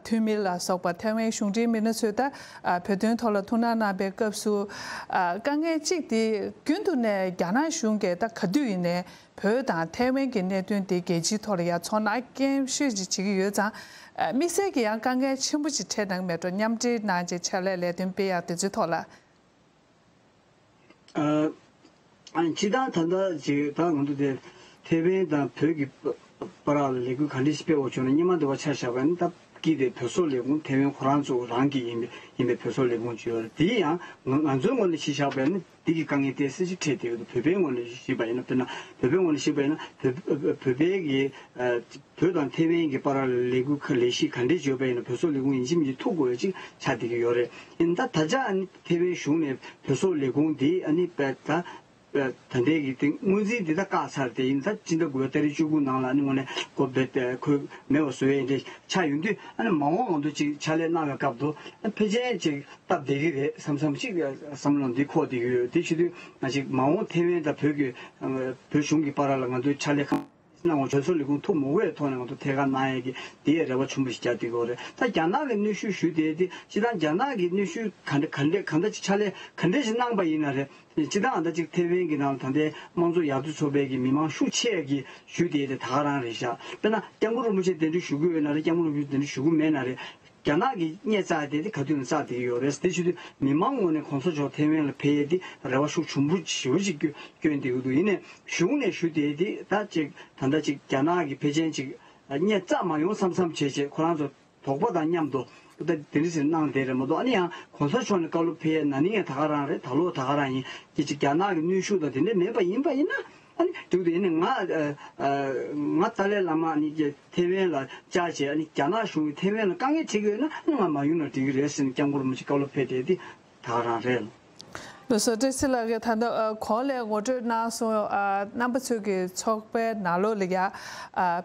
འཐུས་མི་ལ་སོགས་པ། ཐའེ་ཝན་གཞུང་འབྲེལ་མི་སྣ་ཚོས་ད་ཨ་བོད་དོན་ཐོག་ལ་ཐུགས་སྣང་གནང་པའི་སྐབས་སུ། ཨ་དཀའ་ངལ་གཅིག་དེ་རྒྱུན་དུ་ནས་རྒྱ་ནག་གཞུང་གིས་ད་ག་དུས་ཡིན་ནའི་བོད་དང་ཐའེ་ཝན་གྱི་གནད་དོན་དེ་རྒྱལ་སྤྱིའི་ཐོག་ལ་ཡ་ཚོར་སྣང་སྐྱེན་ཤོས་ཅིག་བྱེད་ཀྱི་ཡོད་ཙང་། ཨ་དམིགས་བསལ་གྱི་ཡང་དཀའ་ངལ་ཆེན་པོ་ཅིག་འཕྲད་གནང་མེད་འགྲོ། མཉམ་འབྲེལ་གནང་བྱས་ཕྱག་ལས་ལས་དོན་སྤེལ་ཡག་དེ་ཚོའི་ཐོག་ལ། ཨ། སྤྱིར་བཏང་ད་ལྟ་ཅིག་ད་ང་ཚོ་དེ་ཐའེ་ཝན་དང་བོད་ཀྱི་བར་ལ་ལས་འགུལ་ག་འདྲ་ཞིག་སྤེལ་དགོས་བྱུང་ན། སྔོན་མ་འདི་བ་ཆ་བཞག་པ་ཡིན་ན། ད་ཀྱི་དེ་བོད་སོག་ལས་ཁུངས་ཐའེ་ཝན་ཁོ་རང་ཚོ་རང་གི་ཡིན་པའི་ཡིན་པའི་བོད་སོག་ལས་ཁུངས་ཅིག་ཡོད་རེད། དེ་ཡང་ང་ང་ཚོའི་ངོས་ནས་གཞི་བཞག་པ་ཡིན་ན། འདི་གི་དཀའ་ངལ་ཏོག་ཙམ་ཅིག་འཕྲད་བསྡད་ཡོད་འདུག་བོད་པའི་ངོས་ནས་གཞི་བཞག་པ་ཡིན་ན། དཔེར་ན་བོད་པའི་ངོས་ནས་གཞི་བཞག་པ་ཡིན་ན། བོད་བོད་པའི་གི་ཨ། བོད་དང་ཐའེ་ཝན་གྱི་བར་ལ་ལས་འགུལ་ཁ་ལས་གཞི་ག་འདྲས་ཡོད་པ་ཡིན་ན། བོད་སོག་ལས་ཁུངས་ཡིན་གཅིག་མིན་གཅིག་ཐུག་དགོས་ཡ་ཅིག་ཆགས་བསྡད་ཀྱི་ཡོད་རེད། ཡིན་ད་ད་ཆ་ཨ་ནི་ཐའེ་ཝན་གཞུང་ནས་བོད་སོག་ལས་ཁུངས་འདི་ཨ་ནི་པ་ད་ད་ལྟའི་གི་དེ་སྔོན་རྩིས་འདི་ད་བཀག་ཚར་ཏེ། ཡིན་ད་སྤྱི་ཟླ་དགུ་པའི་ཏ་རིག་བཅུ་དགུ་ནང་ལ་ཨ་ནི་དངོས་གནས་སྒོ་བེད་ཁོས་མེད་པ་བཟོ་ཡ་འདྲ་ཆགས་ཡོང་དུས། ཨ་ནི་མ་འོངས་ང་ཚོ་ཅིག་ཕྱག་ལས་གནང་བའི་སྐབས་དུ་ཨ་ཕལ་ཆེར་ཅིག་སྟབས་བདེ་གི་རེད་བསམ་བསམ་ཅིག་བསམ་བློ་འདི་འཁོར་བསྡད་ཀྱི་ཡོད། དེ་བྱེད་དུས་ང་ཅིག་མ་འོངས་ཐའེ་ཝན་དང་བོད་ཀྱི་བོད་གཞུང་གི་བར་ལ་ང་ཚོའི་ཕྱག་ལས་གནང་བ། བོད་སོག་ལས་ཁུངས་ཐུགས་མ་དགོས་པའི་ཐོག་ནས་ང་ཚོ་ཐད་ཀར་གནང་ཡས་ཀྱི་དེའི་རེ་བ་ཆེན་པོ་ཞིག་རྒྱག་བསྡད་ཀྱི་ཡོད་རེད། ད་རྒྱ་ནག་གི་གནོན་ཤུགས་ཞུས་ཏེ། དེ་སྤྱིར་བཏང་རྒྱ་ནག་གི་གནོན་ཤུགས་ག་འདྲ་ག་འདྲ་ག་འདྲ་ཅིག་ཕྱག་ལས་ག་འདྲ་ཞིག་གནང་པ་ཡིན་ན་རེད། སྤྱིར་བཏང་ད་ཅིག་ཐའེ་ཝན་གྱི་ནང་ལ་ད་ལྟའི་དམངས་གཙོ་ཡར་ཐོན་ཚོགས་པའི་གི་མི་མང་ཤུགས་ཆེ་གི་ཞུ་དེ་དེ་ད་ག་རང་རེད་ཤག་དཔེར་ན་སྐྱབས་མགོན་རིན་པོ་ཆེ་གདན་འདྲེན་ཞུ་གི་ཡོད་ན་རེད། སྐྱབས་མགོན་རིན་པོ་ཆེ་གདན་འདྲེན་ཞུ་གི་མེད་ན་རེད། རྒྱ་ནག་གིས་སྙད་བཙལ་ཏེ་དེ་ག་དུས་ནས་བཙལ་བསྡད་ཀྱི་ཡོད་རེད། དེ་བྱེད་དུས་མི་མང་ངོས་ནས་གོང་ས་མཆོག་ཐའེ་ཝན་ལ་ཕེབས་ཡས་དེ་རེ་བ་ཤུགས་ཆེན་པོ་ཞེ་པོ་ཅིག་བསྐྱོན་བསྐྱོན་བསྡད་ཀྱི་འདུག་ཡིན་ནའི་གཞུང་ནས་ཞུ་བསྡད་དེ་ད་ཅིག་ད་ལྟ་ཅིག་རྒྱ་ནག་གིས་ཕལ་ཆེར་ཅིག་སྙད་བཙལ་མ་ཡོང་བསམ་བསམ་བྱས་བྱས། ཁོ་རང་ཚོ་དོགས་པ་དང་མཉམ་དུ་ད་དེ་འདྲ་ཞིག་གནང་བསྡད་རེད་མ་གཏོགས། ཨ་ནི་ཡང་གོང་ས་མཆོག་ནས་བཀའ་སློབ་ཕེབས་ཡས་ན་ནིང་ཡང་ད་ག་རང་རེད། ད་ལོ་ད་ག་རང་ཡིན། དེ་ཅིག་རྒྱ་ནག་གི་གནོན་ཤུགས་དང་དེ་འདྲ་མེད་པ་ཡིན་པ་ཡིན་ན། ཨ་ནི་འདུག་དེ་ནི་ང་ཨ་ཨ་ང་ཏཱ་ལའི་བླ་མ་ཨ་ནི་ཀྱི་ཐའེ་ཝན་ལ་བཅར་བྱས། ཨ་ནི་རྒྱ་ནག་གཞུང་གིས་ཐའེ་ཝན་ལ་དཀའ་ངལ་འཕྲད་ཀྱི་ཡོད་ན། ཨ་ནི་ང་མ་ཡོང་ན་འགྲིག་གི་རེད་ཟེར་ནས་སྐྱབས་མགོན་རིན་པོ་ཆེ་བཀའ་སློབ་ཕེབས་བསྡད་དེ་ད་ག་རང་རེད། ལགས་སོ། བཀྲ་ཤིས་ལགས་ཀྱིས་ད་ལྟ་ཨ་གོང་ལ་ངོ་སྤྲོད་གནང་སོང་། ཨ་རྣམ་པ་ཚོས་ཀྱི་ཚོགས་པའི་ནང་ལོགས་ལ་ཡ་ཨ་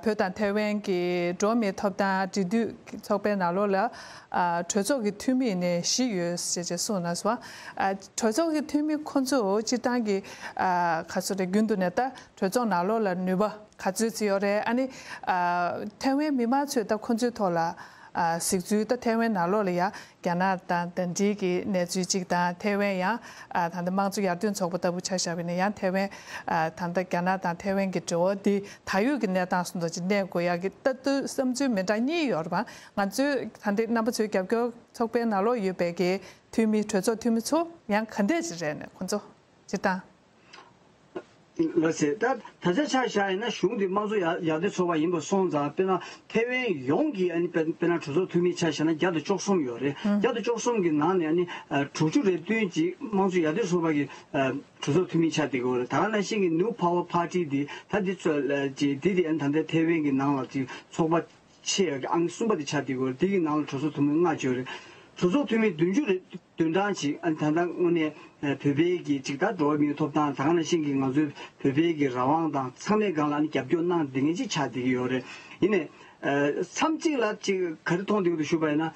བོད་དང་ཐའེ་ཝན་གྱི་འགྲོ་བ་མིའི་ཐོབ་ཐང་འབྲེལ་མཐུད་ཀྱི་ཚོགས་པའི་ནང་ལོགས་ལ་ཨ་གྲོས་ཚོགས་ཀྱི་འཐུས་མི་ནས་བཞི་ཡོད་ཅེས་ཅེས་གསུངས་གནང་སོང་། ཨ་གྲོས་ཚོགས་ཀྱི་འཐུས་མི་ཁོང་ཚོ་སྤྱིར་བཏང་གི་ཨ་ག་ཚོད་རེད། རྒྱུན་དུ་ནས་ད་གྲོས་ཚོགས་ནང་ལོགས་ལ་ནུས་པ་ག་ཚོད་ཅིག་ཡོད་རེད། ཨ་ནི་ཨ་ཐའེ་ཝན་མི་མང་ཚོས་ད་ཁོང་ཚོའི་ཐོག་ལ་ཨ་གཟིགས་ཚུལ། ད་ཐའེ་ཝན་ནང་ལོགས་ལ་ཡ་རྒྱ་ནག་དང་ད་འགྲིག་གི་གནས་ཚུལ་གཅིག་དང་། ཐའེ་ཝན་ཡང་ཨ་ད་ལྟ་དམངས་གཙོ་ཡར་ཐོན་ཚོགས་པ་ལྟ་བུ་ཆ་བཞག་པ་ཡིན་ན་ཡང་། ཐའེ་ཝན་ཨ་ད་ལྟ་རྒྱ་ནག་དང་ཐའེ་ཝན་གྱི་འབྲེལ་བ་འདི་ད་ཡོད་ཀྱི་གནས་སྟངས་སུ་འདུག་ཅིག་གནས་དགོས་ཡག་གི་ལྟ་ཚུལ་བསམ་ཚུལ་མི་འདྲ་གཉིས་ཡོད་རེད་པ། ང་ཚོའི་ད་ལྟ་རྣམ་པ་ཚོའི་རྒྱབ་སྐྱོར་ཚོགས་པའི་ནང་ལོགས་ཡོད་པའི་གི་འཐུས་མི། གྲོས་ཚོགས་འཐུས་མི་ཚོ་ཡང་ག་འདྲས་ཅིག་རེད་ནས་ཁོང་ཚོ་སྤྱིར་བཏང་། ལགས་སེ། ད་ད་ཆ་ཆ་བཞག་ཡིན་ན་གཞུང་འདི་དམངས་གཙོ་ཡར་ཡར་ཐོན་ཚོགས་པ་ཡིན་པ་སོང་ཙང་། དཔེར་ན་ཐའེ་ཝན་ཡོངས་ཀྱི་ཨ་ནི་དཔེར་དཔེར་ན་གྲོས་ཚོགས་འཐུས་མི་ཆ་བཞག་ན་བརྒྱ་དང་བཅུ་གསུམ་ཡོད་རེད། བརྒྱ་དང་བཅུ་གསུམ་གྱི་ནང་ནས་ཨ་ནི་ཨ་དྲུག་ཅུ་རེ་བདུན་ཅིག་དམངས་གཙོ་ཡར་ཐོན་ཚོགས་པ་གི་ཨ་གྲོས་ཚོགས་འཐུས་མི་ཆགས་བསྡད་ཀྱི་ཡོད་རེད། ད་ག་ནང་བཞིན་གྱི་New Power Party འདི་ད་འདི་ཚོ་ལ་ཅིག་འདི་དེ་ཨ་ནི་ད་ལྟའི་ཐའེ་ཝན་གྱི་ནང་ལ་ཅིག་ཚོགས་པ་ཆེ་ཡ་གི་ཨང་གསུམ་པ་དེ་ཆགས་བསྡད་ཡོད་རེད། དེ་གི་ནང་ལ་གྲོས་ཚོགས་འཐུས་མི་ལྔ་ཅིག་ཡོད་རེད། གྲོས་ཚོགས་འཐུས་མི་བདུན་ཅུ་རེ་བདུན་གྲངས་ཅིག་ཨ་ནི་ད་ལྟ་དངོས་གནས་ཨ་བོད་པའི་གི་ཅིག་ད་འགྲོ་བ་མིའི་ཐོབ་ཐང་། ད་ག་ནང་བཞིན་གྱི་ང་ཚོའི་བོད་པའི་གི་རང་དབང་དང་ཚང་མའི་སྒང་ལ་ཨ་ནི་རྒྱབ་སྐྱོར་གནང་བསྡད་མཁན་ཅིག་ཆགས་བསྡད་ཀྱི་ཡོད་རེད། ཡིན་ནའི་ཨ་མཚམས་གཅིག་ལ་ཅིག་ག་རེ་མཐོང་བསྡད་ཀྱི་འདུག་ཞུས་པ་ཡིན་ན།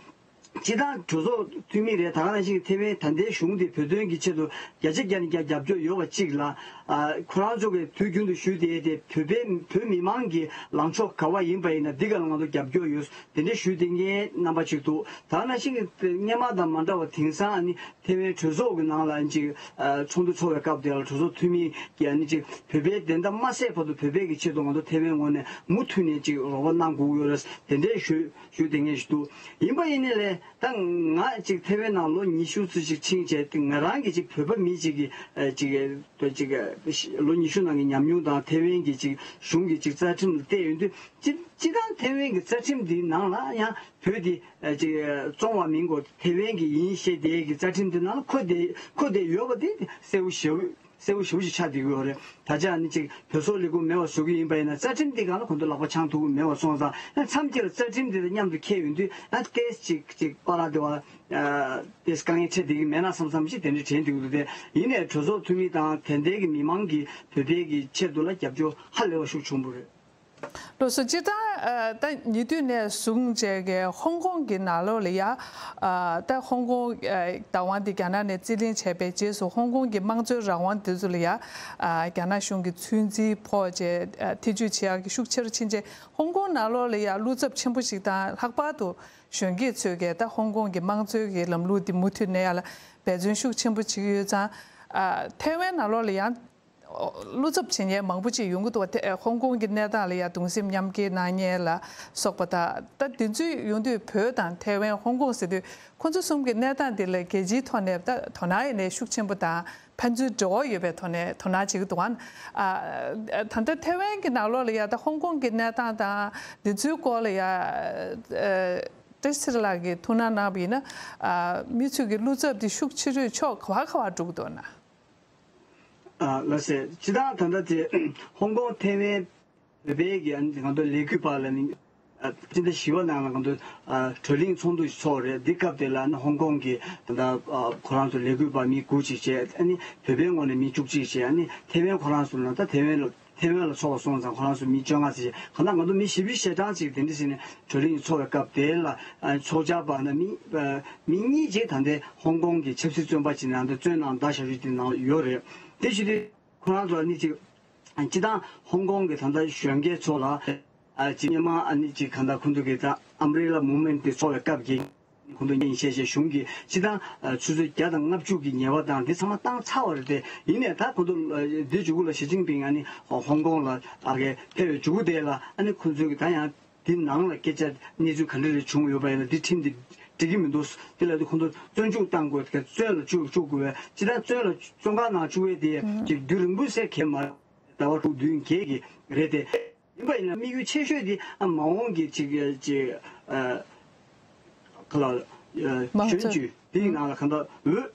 སྤྱི་བཏང་གྲོས་ཚོགས་འཐུས་མི་རེད། ད་ག་ནང་བཞིན་ཐེ་ཝན་ད་ལྟའི་གཞུང་དེ་བོད་དོན་གྱི་ཆེད་དུ་བརྒྱ་ཆ་བརྒྱ་ནས་བརྒྱ་རྒྱབ་སྐྱོར་ཡོད་པ་གཅིག་ལ། ཨ། ཁོ་རང་ཚོ་གིས་དུས་རྒྱུན་དུ་ཞུས་བསྡད་དེ་བོད་པའི་བོད་མི་མང་གི་ལངས་ཕྱོགས་ག་བ་ཡིན་པ་ཡིན་ན་འདི་ག་ལ་ང་ཚོ་རྒྱབ་སྐྱོར་ཡོད། དེ་འདྲའི་ཞུས་བསྡད་མཁན་རྣམ་པ་ཅིག་འདུག་ད་ག་ནང་བཞིན་གྱི་སྔོན་མ་དང་མ་འདྲ་བ་དེང་སང་ཨ་ནི་ཐེ་ཝན་གྲོས་ཚོགས་ཀྱི་ནང་ལ་ཅིག་ཨ། ཚོགས་འདུ་འཚོགས་པའི་སྐབས་དེ་ལ་གྲོས་ཚོགས་འཐུས་མི་གིས་ཨ་ནི་ཅིག་བོད་པའི་བདེན་མཐའ་མ་གསལ་བར་དུ་བོད་པའི་གི་ཆེད་དུ་ང་ཚོ་ཐེ་ཝན་ངོས་ནས་མུ་མཐུད་ནས་ཅིག་རོགས་པ་གནང་དགོས་ཀྱི་ཡོད་རེད། དེ་འདྲའི་ཞུ་ཞུས་བསྡད་མཁན་ཞིག་འདུག་ཡིན་པ་ཡིན་ནའི་ལས། ད་ང་ཅིག་ཐེ་ཝན་ནང་ལོ་ཉི་ཤུ་ཙམ་ཞིག་ཕྱིན་བྱས་ཏེ་ང་རང་གི་ཅིག་བོད་པ་མི་ཅིག་གི་ཨ། ཅིག་ཅིག་ལོ་ཉི་ཤུ་ནང་གི་ཉམས་མྱོང་དང་ཐེ་ཝན་གྱི་ཅིག་གཞུང་གི་ཅིག་རྩ་ཁྲིམས་ལ་བལྟས་ཡོང་དུས་སྤྱི་སྤྱི་བཏང་ཐེ་ཝན་གྱི་རྩ་ཁྲིམས་འདིའི་ནང་ལ་ཡང་བོད་དེ་ཨ། ཅིག་བཙོང་བ་མིན་གོ། ཐེ་ཝན་གྱི་ཡིན་ཞེས་དེའི་གི་རྩ་ཁྲིམས་དེ་ནང་ལ་འཁོད་བསྡད་འཁོད་བསྡད་ཡོད་པ་དེ་གསལ་པོ་ཞེ་པོ་གསལ་པོ་ཞེ་པོ་ཞིག་ཆགས་བསྡད་ཀྱི་ཡོད་རེད། ད་ཆ་ནི་ཅིག་བོད་སོག་ལས་ཁུངས་མེད་པ་བཟོ་གི་ཡིན་པ་ཡིན་ན་རྩ་ཁྲིམས་འདི་སྒང་ལ་ཁོང་ཚོ་ལག་པ་འཆང་ཐུབ་ཀྱི་མེད་པ་སོང་ཙང་། ཡང་མཚམས་སྐྱིད་ལ་རྩ་ཁྲིམས་འདི་དང་མཉམ་དུ་འཁེལ་ཡོང་དུས་ཡང་ཏོག་ཙམ་ཅིག་ཅིག་པཱ་ལགས་དེ་བ་ཏོག་ཙམ་དཀའ་ངལ་འཕྲད་བསྡད་ཀྱི་མེད་ན་བསམ་བསམ་ཞིག་དེ་འདྲ་དྲན་བསྡད་ཀྱི་འདུག་སྟེ། ཡིན་ནའི་གྲོས་ཚོགས་འཐུས་མི་དང་དེ་འདྲའི་གི་མི་མང་གིས་བོད་པའི་གི་ཆེད་དུ་ལ་རྒྱབ་སྐྱོར་ཧ་ལས་པ་ཤུགས་ཆེན་པོ་རེད། ལགས་སོ། སྤྱིར་བཏང་ཨ། ད་ཉེ་དུས་ནས་བཟུང་བྱས་ཀྱི་ཧོང་ཀོང་གི་ནང་ལོགས་ལ་ཡ། ཨ། ད་ཧོང་ཀོང་ཨ། བདག་དབང་དེ་རྒྱ་ནག་ནས་རྩིས་ལེན་བྱས་པའི་རྗེས་སུ་ཧོང་ཀོང་གི་དམངས་གཙོའི་རང་དབང་དེ་ཚོ་ལ་ཡ། ཨ། རྒྱ་ནག་གཞུང་གིས་ཚོད་འཛིན་ཕོག་བྱས་ཨ། ཐེ་ཇུས་བྱེད་ཡག་གི་ཤུགས་ཆེ་རུ་ཕྱིན་རྗེས་ཧོང་ཀོང་ནང་ལོགས་ལ་ཡ་བློ་འཚབ་ཆེན་པོ་ཞིག་དང་། ལྷག་པར་དུ་གཞོན་སྐྱེས་ཚོས་ཀྱི་ད་ཧོང་ཀོང་གི་དམངས་གཙོའི་གི་ལམ་ལུགས་འདི་མུ་མཐུད་གནས་ཡག་ལ་འབད་བརྩོན་ཤུགས་ཆེན་པོ་བྱེད་ཀྱི་ཡོད་ཙང་། ཨ། ཐའེ་ཝན་ནང་ལོགས་ལ་ཡང་བློ་འཚབ་བྱེད་མཁན་མང་པོ་ཅིག་ཡོང་གི་འདུག་བ། ཧོང་ཀོང་གི་གནས་སྟངས་ལ་ཡང་གདུང་སེམས་མཉམ་སྐྱེད་གནང་མཁན་ལ་སོགས་པ་དང་། ད་དེ་ཚོ་ཡོང་དུས་བོད་དང་ཐའེ་ཝན་ཧོང་ཀོང་ཟེར་དུས་ཁོང་ཚོ་གསུམ་གྱི་གནས་སྟངས་འདི་ལ་རྒྱལ་སྤྱིའི་ཐོག་ནས་ད་དོ་སྣང་ཡེ་ནས་ཤུགས་ཆེན་པོ་དང་ཕན་ཚུན་འབྲེལ་བ་ཡོད་པའི་ཐོག་ནས་དོ་སྣང་བྱེད་ཀྱི་འདུག་བ། ཨ། ད་ལྟ་ཐའེ་ཝན་གྱི་ནང་ལོགས་ལ་ཡང་ད་ཧོང་ཀོང་གི་གནས་སྟངས་དང་འདི་ཚོའི་སྐོར་ལ་ཡང་ཨ། བཀྲ་ཤིས་ཚེ་རིང་ལགས་ཀྱིས་ཐུགས་སྣང་གནང་བ་ཡིན་ན། ཨ། མི་ཚོས་ཀྱི་བློ་འཚབ་འདི་ཤུགས་ཆེ་རུ་ཕྱོགས་ག་བ་ག་བར་འགྲོ་གི་འདུག་ན། ཨ། ལགས་སེ། སྤྱིར་བཏང་ད་ལྟ་དེ་ཧོང་ཀོང་ཐའེ་ཝན་བོད་པའི་གི་ང་ཚོ་ལས་འགུལ་པ་ལ་ནི། ཨ། སྤྱི་ཟླ་བཞི་པ་ནང་ལ་ང་ཚོ་ཨ། བགྲོ་གླེང་ཚོགས་འདུ་ཞིག་ཚོགས་རེད། འདི་སྐབས་དེ་ལ་ནི་ཧོང་ཀོང་གི་ད་ལྟ་ཨ། ཁོ་རང་ཚོ་ལས་འགུལ་པ་མི་དགུ་ཅིག་བྱས། ཨ་ནི་བོད་པའི་ངོས་ནས་མི་བཅུ་གཅིག་བྱས། ཨ་ནི་ཐའེ་ཝན་ཁོ་རང་ཚོ་ལ་ད་ཐའེ་ཝན་ལ། ཐའེ་ཝན་ལ་ཚོགས་པ་སོང་ཙང་ཁོ་རང་ཚོ་མི་བཅོ་ལྔ་ཙམ་ཞིག་གང་ལྟར་ང་ཚོ་མི་བཞི་བཅུ་ཞེ་གྲངས་ཅིག་དེ་འདྲ་ཞིག་ནས་བགྲོ་གླེང་ཚོགས་པའི་སྐབས་དེ་ལ། ཨ། ཚོགས་བཅར་པ་ནི་མི་ཨ། མི་གཉིས་ཅིག་ད་ལྟའི་ཧོང་ཀོང་གི་ཆབ་སྲིད་བཙོན་པ་ཅིག་ནང་དུ་བཙོན་ནང་བསྡད་བཞག་རྒྱུ་དེ་ནང་ཡོད་རེད། དེ་བཞིན་དུ་ཁོ་རང་ཚོ་ནི་ཅིག་སྤྱི་བཏང་ཧོང་ཀོང་གི་ད་ལྟ་གཞོན་སྐྱེས་ཚོ་ལ། ཨ། ཅིག་སྔོན་མ་ཨ་ནི་ཅིག་གང་ལྟར་ཁོང་ཚོ་གི་ད་ཨམ་བྷི་རེ་ལ་མུབ་མེན་ཊི་དེ་ཚོགས་པའི་སྐབས་ཀྱི། ཁོང་ཚོ་ཉིན་ཤས་ཤས་གཞུང་གིས་སྤྱི་བཏང་ཆུ་ཚོད་བརྒྱ་དང་ལྔ་བཅུ་གི་ཉེས་པ་དང་འདི་ཚང་མ་བཏང་ཚར་བ་རེད་དེ། ཡིན་ནའི་ད་ཁོང་ཚོ་འདི་མཇུག་གུ་ལ་ཞི་ཅིན་ཕིང་ཨ་ནི་ཧོང་ཀོང་ལ་ཨ་གས་ཕེབས་པའི་མཇུག་གུ་དེ་ལ་ཨ་ནི་ཁོང་ཚོ་གིས་ད་ཡང་འདི་ནང་ལ་སྐད་ཆ་གནས་ཚུལ་ག་འདྲ་རེ་བྱུང་ཡོད་པ་ཡིན་ན་འདི་ཁྲིམས་འདི་འགྲིག་གི་མི་འདུག་དེ་ལ་དེ་ཁོང་ཚོ་བཙོན་འཇུག་བཏང་དགོས། བཙོན་ལ་བཅུག་བཅུག་དགོས་པས། སྤྱི་བཏང་བཙོན་ལ་བཙོན་ཁང་ནང་བཅུག་པའི་དེ་ཅིག་རྒྱུན་རིང་པོ་ཟེར་གྱི་མ་རེད། ཟླ་བ་དྲུག་བདུན་བརྒྱད་ཀྱི་རེད་དེ། ཡིན་པ་ཡིན་ན་དམིགས་ཡུལ་ཆེ་ཤོས་དེ་ཨ་མ་འོངས་ཀྱི་ཅིག་ཅིག་ཨ་ག་ལ་ཨ་མང་གཙོ། གཞོན་སྐྱེས་དེའི་ནང་ལ་གང་ལྟར་འོས་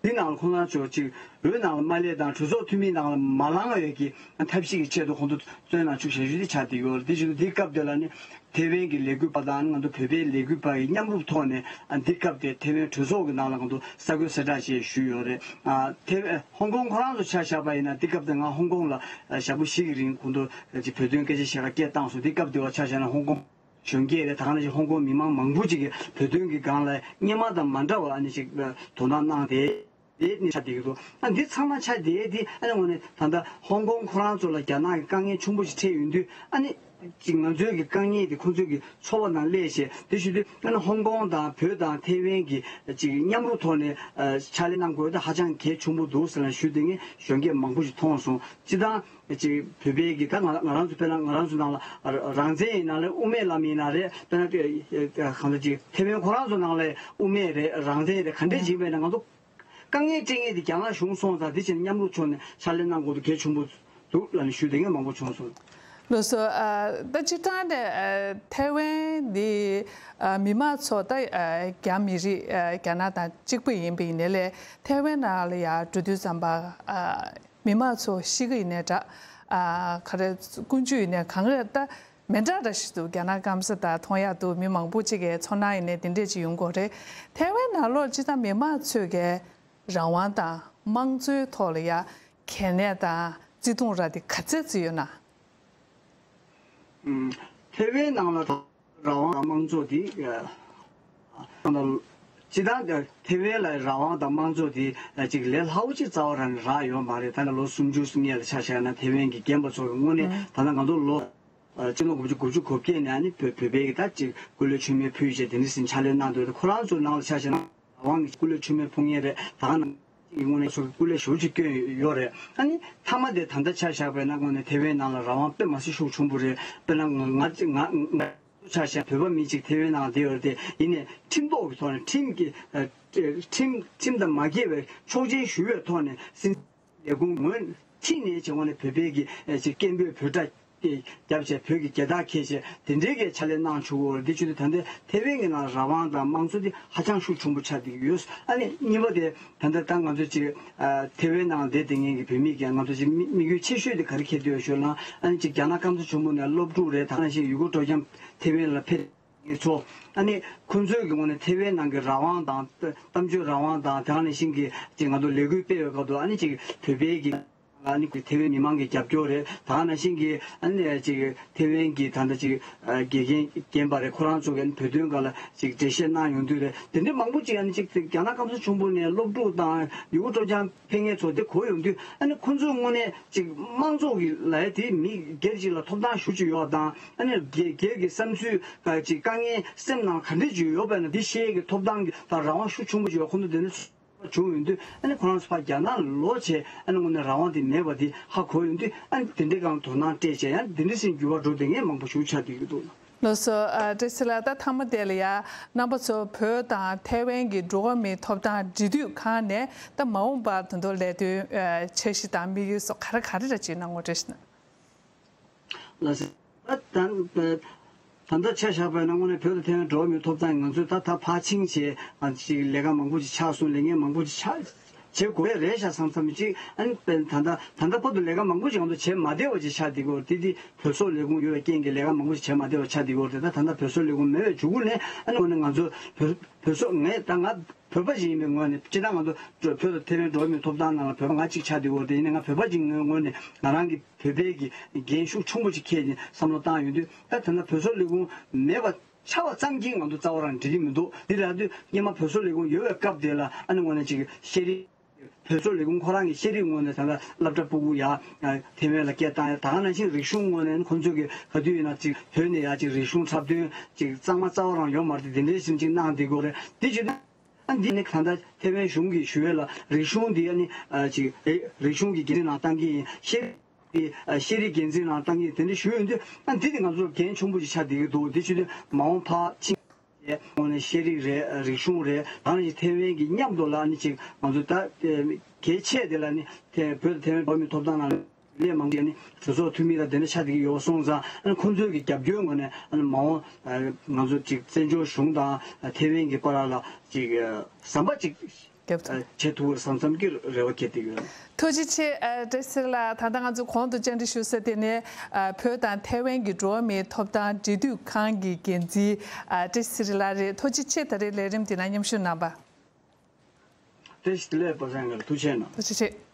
དེའི་ནང་ལ་ཁོང་རང་ཚོ་ཅིག་འོས་ནང་ལ་མ་སླེབས་དང་གྲོས་ཚོགས་འཐུས་མིའི་ནང་ལ་མ་ལངས་ཡོད་ཀྱི་ཐབས་ཤེས་ཀྱི་ཆེད་དུ་ཁོང་ཚོ་བཙོན་ནང་བཅུག་བཞག་རྒྱུ་དེ་ཆགས་བསྡད་ཡོད་རེད། དེ་བཞིན་དུ་དེའི་སྐབས་དེ་ལ་ནི་ཐེ་ཝན་གྱི་ལས་འགུལ་པ་དང་ང་ཚོ་བོད་པའི་ལས་འགུལ་པ་ཡི་མཉམ་རུབ་ཐོག་ནས་ཨ་འདི་སྐབས་དེ་ཐེ་ཝན་གྲོས་ཚོགས་ཀྱི་ནང་ལ་ང་ཚོ་གསར་འགོད་གསལ་བསྒྲགས་བཅས་ཞུས་ཡོད་རེད། ཨ་ཐེ་ཝན་ཧོང་ཀོང་ཁོ་རང་ཚོ་ཆ་བཞག་པ་ཡིན་ན་འདི་སྐབས་དེ་ང་ཧོང་ཀོང་ལ་ཨ་ཞག་པོ་བཞི་གི་རིང་ཁོང་ཚོ་ཅིག་བོད་དོན་སྐད་ཆ་བཤད་ག་སྐད་བཏང་སོང་། འདི་སྐབས་དེ་བ་ཆ་བཞག་ན་ཧོང་ཀོང་གཞོན་སྐྱེས་རེད། ད་ག་ནང་བཞིན་ཧོང་ཀོང་མི་མང་མང་པོ་ཅིག་གིས་བོད་དོན་གྱི་སྒང་ལ་སྔོན་མ་དང་མ་འདྲ་བ་ཨ་ནི་ཅིག་དོ་སྣང་གནང་སྟེ། དེ་ནི་ཆགས་བསྡད་ཀྱི་འདུག་ཨ་འདི་ཚང་མ་ཆགས་བསྡད་དེ་ཨ་ནི་དངོས་གནས་ད་ལྟ་ཧོང་ཀོང་ཁོ་རང་ཚོ་ལ་རྒྱ་ནག་གི་དཀའ་ངལ་ཆེན་པོ་ཞིག་འཕྲད་ཡོང་དུས་ཨ་ནི་ཅིག་ང་ཚོའི་གི་དཀའ་ངལ་དེ་ཁོང་ཚོའི་གི་ཚོར་བ་ནང་སླེབས་བྱས། དེ་བཞིན་དུ་ཨ་ནི་ཧོང་ཀོང་དང་བོད་དང་ཐེ་ཝན་གྱི་ཅིག་མཉམ་རུབ་ཐོག་ནས་ཨ་ཕྱག་ལས་གནང་དགོས་དེ་ཧ་ཅང་གལ་ཆེན་པོ་འདུག་ཟེར་ནས་ཞུས་བསྡད་མཁན་གཞོན་སྐྱེས་མང་པོ་ཞིག་མཐོང་སོང་། སྤྱིར་བཏང་ཅིག་བོད་པའི་གི་ད་ང་ང་རང་ཚོ་དཔེར་ན་ང་རང་ཚོ་ནང་ལ་རང་བཙན་ཡིན་ན་རེད། དབུ་མའི་ལམ་ཡིན་ན་རེད། དཔེར་ན་གང་ལྟར་ཅིག་ཐེ་ཝན་ཁོ་རང་ཚོ་ནང་ལ་དབུ་མའི་རེད། རང་བཙན་རེད། ག་འདྲས་ཅིག་ཡིན་པས་ན་ང་ཚོ། དཀའ་ངལ་འཕྲད་མཁན་དེ་རྒྱ་ནག་གཞུང་སོང་ཙང་དེ་བྱས་ན་མཉམ་རུབ་ཕྱོགས་ནས་ཕྱག་ལས་གནང་དགོས་དུས་གལ་ཆེན་པོ་འདུག་ལབ་ནས་ཞུས་བསྡད་མཁན་མང་པོ་བྱུང་སོང་། ལགས་སོ། ཨ་ད་སྤྱིར་བཏང་ནས་ཨ་ཐའེ་ཝན་འདི་ཨ་མི་མང་ཚོ་ད་ཨ་རྒྱ་མི་རིགས་ཨ་རྒྱ་ནག་དང་གཅིག་པ་ཡིན་པ་ཡིན་ནའི་ལས་ཐའེ་ཝན་ནང་ལ་ཡ་འགྲོ་དུས་ཙམ་པ་ཨ་མི་མང་ཚོ་ཤི་གི་ཡིན་ནའི་འདྲ། ཨ་ག་རེ་ཀུན་སྤྱོད་ཡིན་ནའི་གང་རེད་ད། མི་འདྲ་འདྲ་ཞིག་འདུག་རྒྱ་ནག་སྐམ་ས་དང་མཐོང་ཡག་འདུག་མི་མང་པོ་ཅིག་གིས་ཚོར་སྣང་ཡིན་ནའི་དེ་འདྲས་ཅིག་ཡོང་གི་ཡོད་རེད། ཐའེ་ཝན་ནང་ལོགས་སྤྱིར་བཏང་མི་མང་ཚོས་ཀྱི་རང་དབང་དང་དམངས་གཙོའི་ཐོག་ལ་ཡ་གལ་གནད་དང་བརྩི་མཐོང་ར་དེ་ག་ཚད་ཅིག་ཡོད་ན། ཨུམ། ཐའེ་ཝན་ནང་ལ་རང་དབང་དང་དམངས་གཙོ་དེ་ཨ་ སྤྱིར་བཏང་ཐེ་ཝན་ལ་རང་དབང་དང་དམངས་གཙོ་དེ་ཅིག་ལས་སླ་པོ་ཅིག་རྩ་བ་རང་ནས་རག་ཡོད་མ་རེད། ད་ནི་ལོ་སུམ་ཅུ་སྔོན་ལ་ཆ་བཞག་ན་ཐེ་ཝན་གྱི་རྒན་པ་ཚོ་གི་དངོས་གནས་ད་ལྟ་ང་ཚོ་ལོ་ཕྱི་ལོ་དགུ་བཅུ་དགུ་བཅུ་གོ་བརྒྱད་ནས་ཨ་ནི་བོད་བོད་པའི་གི་ད་ཅིག་སྐུ་ལས་མཆོད་མེ་ཕུལ་བྱས་དེ་འདྲ་ཟིན་ཕྱག་ལས་གནང་འདུག་ཁོ་རང་ཚོའི་ནང་ལ་ཆ་བཞག་ན་རང་དབང་གི་སྐུ་ལས་མཆོད་མེ་ཕུལ་མཁན་རེད། ད་ག་ནང་བཞིན་དངོས་གནས་ཚོ་གི་སྐུ་ལས་ཞེ་པོ་ཅིག་བསྐྱོན་ཡོད་རེད། ཨ་ནི་མཐའ་མ་དེ་ད་ལྟ་ཆ་བཞག་པ་ཡིན་ན་དངོས་གནས་ཐེ་ཝན་ནང་ལ་རང་དབང་དཔེ་མ་སྲིད་ཤུགས་ཆེན་པོ་རེད། དཔེར་ན་ང་ང་ང་ཆ་བཞག་བོད་པ་མི་གཅིག་ཐེ་ཝན་ནང་བསྡད་ཡོད་རེད་དེ། ཡིན་ནའི་ཁྲིམས་ཐོག་གི་ཐོག་ནས་ཁྲིམས་ཀྱི་ཨ་ཁྲིམས་ཁྲིམས་དང་མ་འགལ་བའི་ཆོག་མཆན་ཞུ་བའི་ཐོག་ནས་སྲིད་ལས་ཁུངས་ངོས་ཁྲིད་ནས་བྱས་ངོས་ནས་བོད་པའི་གི་ཨ་ཅིག་སྐད་འབོད་འབོད་སྒྲ་བརྒྱབ་བྱས་བོད་ཀྱི་རྒྱལ་དར་འཁྱེར་བྱས་དེ་འདྲའི་གི་ཕྱག་ལས་གནང་བཅུག་གོ། འདི་བྱུང་དུས་ད་ལྟ་ཐེ་ཝན་གྱི་ནང་རང་དབང་དང་དམངས་གཙོ་འདི་ཧ་ཅང་ཤུགས་ཆེན་པོ་ཆགས་བསྡད་ཀྱི་ཡོད། ཨ་ནི་གཉིས་པ་དེ་ད་ལྟ་ད་ང་ཚོ་ཅིག་ཨ་ཐེ་ཝན་ནང་བསྡད་བསྡད་མཁན་གྱི་བོད་མི་གི་ང་ཚོ་ཅིག་དམིགས་དམིགས་ཡུལ་ཆེ་ཤོས་དེ་ག་རེ་འཁྱེར་བསྡད་ཡོད་ཞུས་ན། ཨ་ནི་ཅིག་རྒྱ་ནག་སྐམ་ས་ཆེན་པོ་ནས་སློབ་ཕྲུག་རེད། ད་ག་ནང་བཞིན་ཡུལ་སྐོར་སྤྲོ་འཆམ་ཐེ་ཝན་ལ་ཕེབས་མཁན་ཚོ། ཨ་ནི་ཁོང་ཚོའི་གི་ངོས་ནས་ཐེ་ཝན་ནང་གི་རང་དབང་དང་གཏམ་བརྗོད་རང་དབང་དང་དེ་ག་ནང་བཞིན་གྱི་ཅིག་ང་ཚོ་ལས་འགུལ་སྤེལ་བའི་སྐབས་དུ་ཨ་ནི་ཅིག་བོད་པའི་གི་ཨ་ནི་ཐེ་ཝན་མི་མང་གི་རྒྱབ་སྐྱོར་རེད། ད་ག་ནང་བཞིན་གྱི་ཨ་ནི་ཅིག་ཐེ་ཝན་གྱི་ད་ལྟ་ཅིག་ཨ་དགེ་རྒན་རྒན་པ་རེད། ཁོ་རང་ཚོ་གི་བོད་དོན་སྒང་ལ་ཅིག་འགྲེལ་བཤད་གནང་ཡོང་དུས་རེད། དེ་འདྲའི་མང་པོ་ཅིག་ཨ་ནི་ཅིག་རྒྱ་ནག་སྐམ་ས་ཆེན་པོ་ནས་སློབ་ཕྲུག་དང་ཡུལ་སྐོར་སྤྲོ་འཆམ་ཕེབས་མཁན་ཚོ་དེ་གོ་ཡོང་དུས་ཨ་ནི་ཁོ་ཚོའི་དངོས་གནས་ཅིག་དམངས་གཙོ་གི་ལས་དེ་མི་སྒེར་ཅིག་ལ་ཐོབ་ཐང་ཞེ་པོ་ཅིག་ཡོད་པ་དང་། ཨ་ནི་སྒེར་སྒེར་གྱི་བསམ་ཚུལ་ཅིག་དཀའ་ངལ་སེམས་ནང་ག་འདྲས་ཅིག་ཡོད་པ་ན་འདི་བཤད་ཀྱི་ཐོབ་ཐང་གི་ད་རང་དབང་ཤུགས་ཆེན་པོ་ཅིག་ཡོད། ཁོ་ཚོ་དེ་ནི་བྱུང་ཡོང་དུས་ཨ་ནི་ཁོ་རང་ཚོ་ཕར་རྒྱ་ནག་ལ་ལོག་བྱས་ཨ་ནི་དངོས་གནས་རང་དབང་དེ་མེད་པ་དེ་ཧ་གོ་ཡོང་དུས་ཨ་ནི་དེ་འདྲའི་སྒང་དོ་སྣང་སྤྲད་བྱས་ཡང་དེ་འདྲས་ཟིན་འགྱུར་བ་འགྲོ་བསྡད་མཁན་མང་པོ་ཞེ་པོ་ཆགས་བསྡད་ཀྱི་འདུག་ལགས་སོ། ཨ་བཀྲ་ཤིས་ལགས། ད་མཐའ་མ་དེ་ལ་ཡ་རྣམ་པ་ཚོ་བོད་དང་ཐའེ་ཝན་གྱི་འགྲོ་བ་མིའི་ཐོབ་ཐང་འབྲེལ་མཐུད་ཁང་ནས་ད་མ་འོངས་པར་ད་དུང་ལས་དོན་ཨ་འཆར་གཞི་དང་དམིགས་ཡུལ་སོགས་ག་རེ་ག་རེ་ར་ཅིག་གནང་དགོས་རེད་ཟེར་ན། ལགས་སོ། ད་ད་ལྟ་ཆ་བཞག་པ་ཡིན་ན་དངོས་གནས་བོད་དང་ཐའེ་ཝན་འགྲོ་བ་མིའི་ཐོབ་ཐང་ང་ཚོས་ད་ད་ཕར་ཕྱིན་བྱས་ཨ་ཅིག་ལས་ཀ་མང་པོ་ཅིག་ཆགས་སོང་། ལས་ངན་མང་པོ་ཅིག་ཆགས་བྱེད་དགོས་ཡ་རེད་ཤག་བསམ་བསམ་ཅིག་ཨ་ནི་ད་ལྟ་ད་ལྟ་བར་དུ་ལས་ཀ་མང་པོ་ཅིག་ང་ཚོ་བྱེད་མ་བདེ་བ་ཅིག་ཆགས་བསྡད་ཀྱི་ཡོད་རེད། དེ་དེ་བོད་སོག་ལས་ཁུངས་ཡོད་པའི་རྐྱེན་གྱིས་ལས་ཀ་མང་པོ་ཞིག་བྱེད་མ་བདེ་བ་ཆགས་བསྡད་ཡོད་རེད། ད་ད་ལྟ་བོད་སོག་ལས་ཁུངས་མེད་པའི་མཇུག་གུ་ནས་ཨ་ནི་འོ་ན་ང་ཚོ་བོད་བོད་སོག་ངས་ད་ང་བོད་པ་ཞིག་ཡིན་པའི་ངོས་ནས་སྤྱིར་བཏང་ང་ཚོ་བོད་དང་ཐའེ་ཝན་འགྲོ་བ་མིའི་ཐོབ་ཐང་ནང་ལ་བོད་པ་ང་གཅིག་ཆགས་བསྡད་ཡོད་རེད། ཡིན་ནའི་ང་བོད་པ་ཞིག་ངོས་ནས་ང་རང་གི་བོད་པའི་གི་འགན་ཤུགས་ཆེན་པོ་ཞིག་འཁྱེར་ནས་བསམ་བློ་བཏང་ཡོང་དུས་ད་ད་ལྟ་བོད་སོག་ལས་ཁུངས་མེད་པ་ཆགས་པ་ཙམ་གྱིས་ང་ཚོ་རྩ་བ་རང་འགྲིག་གི་མི་འདུག་འདི་ལབ་དུས་སྔོན་མ་བོད་སོག་ལས་ཁུངས་ཡོད་པའི་སྐབས་དེ་ལ་ཨ་ནི་དངོས་གནས་ཅིག་ཤེས་རིག་བོད་སོག་ལས་ཁུངས་ཁོ་རང་གི་ཤེས་རིག་ངོས་ནས་ད་ལྟ་སློབ་གྲྭ་ཕྲུ་གུ་ཡ་ཐེ་ཝན་ལ་སྐད་བཏང་ཡ། ད་ག་ནང་བཞིན་རིག་གཞུང་ངོས་ནས་ཁོང་ཚོས་གི་ག་དུས་ཡིན་ན་ཅིག་བོད་ནས་ཡ་ཅིག་རིག་གཞུང་འཁྲབ་སྟོན་ཅིག་གཙང་མ་རྩ་བ་རང་ཡོད་མ་རེད་དེ། དེ་འདྲའི་བཞིན་ཅིག་གནང་བསྡད་ཀྱི་ཡོད་རེད། དེ་བྱེད་དུས་ཨ་འདི་ནི་གང་ལྟར་ཐེ་ཝན་གཞུང་གིས་ཞུ་ཡས་ལ་རིག་གཞུང་འདི་ཨ་ནི་ཨ་ཅིག་རིག་གཞུང་གི་འགན་འཛིན་ནང་བཏང་གི་ཡིན། ཤེས་རིག་ཨ་ཤེས་རིག་འགན་འཛིན་ནང་བཏང་གི་ཡིན། དེ་འདྲ་ཞུ་ཡོང་དུས་ཨ་འདི་ནི་ང་ཚོར་འགན་ཆེན་པོ་ཞིག་ཆགས་བསྡད་ཀྱི་འདུག་འདི་བྱེད་དུས་མ་འོངས་ཕར་ཕྱིན་ཡས་ངོས་ནས་ཤེས་རིག་རེད། རིག་གཞུང་རེད། ད་ནི་ཐེ་ཝན་གྱི་མཉམ་དུ་ལ་ཨ་ནི་ཅིག་ང་ཚོ་ད་གལ་ཆེ་དེ་ལ་ནི་ཐེ་བོད་དང་ཐེ་ཝན་འགྲོ་བ་མིའི་ཐོབ་ཐང་ནང་ལས་མང་གི་ནི་གྲོས་ཚོགས་འཐུས་མི་ལ་དེ་འདྲ་ཆགས་བསྡད་ཀྱི་ཡོད་སོང་ཙང་ཨ་ནི་ཁོང་ཚོའི་གི་རྒྱབ་སྐྱོར་ངོས་ནས་ཨ་ནི་མ་འོངས་ཨ་ང་ཚོ་ཅིག་བཙན་བྱོལ་གཞུང་དང་ཨ་ཐེ་ཝན་གྱི་བར་ལ་ཅིག་ཨ་ཟམ་པ་ཅིག་རྒྱབ་ཐུབ། ཨ་བྱེད་ཐུབ་བསམ་བསམ་གྱི་རེ་བ་བསྐྱེད་བསྡད་ཡོད། ཐུགས་རྗེ་ཆེ། ཨ་བཀྲ་ཤིས་ལགས། ད་ལྟ་ང་ཚོ་གོང་དུ་བཅར་འདྲི་ཞུ་ས་དེ་ནི་ཨ་བོད་དང་ཐེ་ཝན་གྱི་འགྲོ་བ་མིའི་ཐོབ་ཐང་འབྲེལ་མཐུད་ཁང་གི་འགན་འཛིན་ཨ་བཀྲ་ཤིས་ལགས་རེད། ཐུགས་རྗེ་ཆེ། ད་རེས་ལས་རིམ་དེ་ནང་མཉམ་ཞུགས་གནང་བ། བཀྲ་ཤིས་བདེ་ལེགས། པ་སངས་དགའ་ལགས་ཐུགས་རྗེ་གནང་། ཐུགས་རྗེ་ཆེ།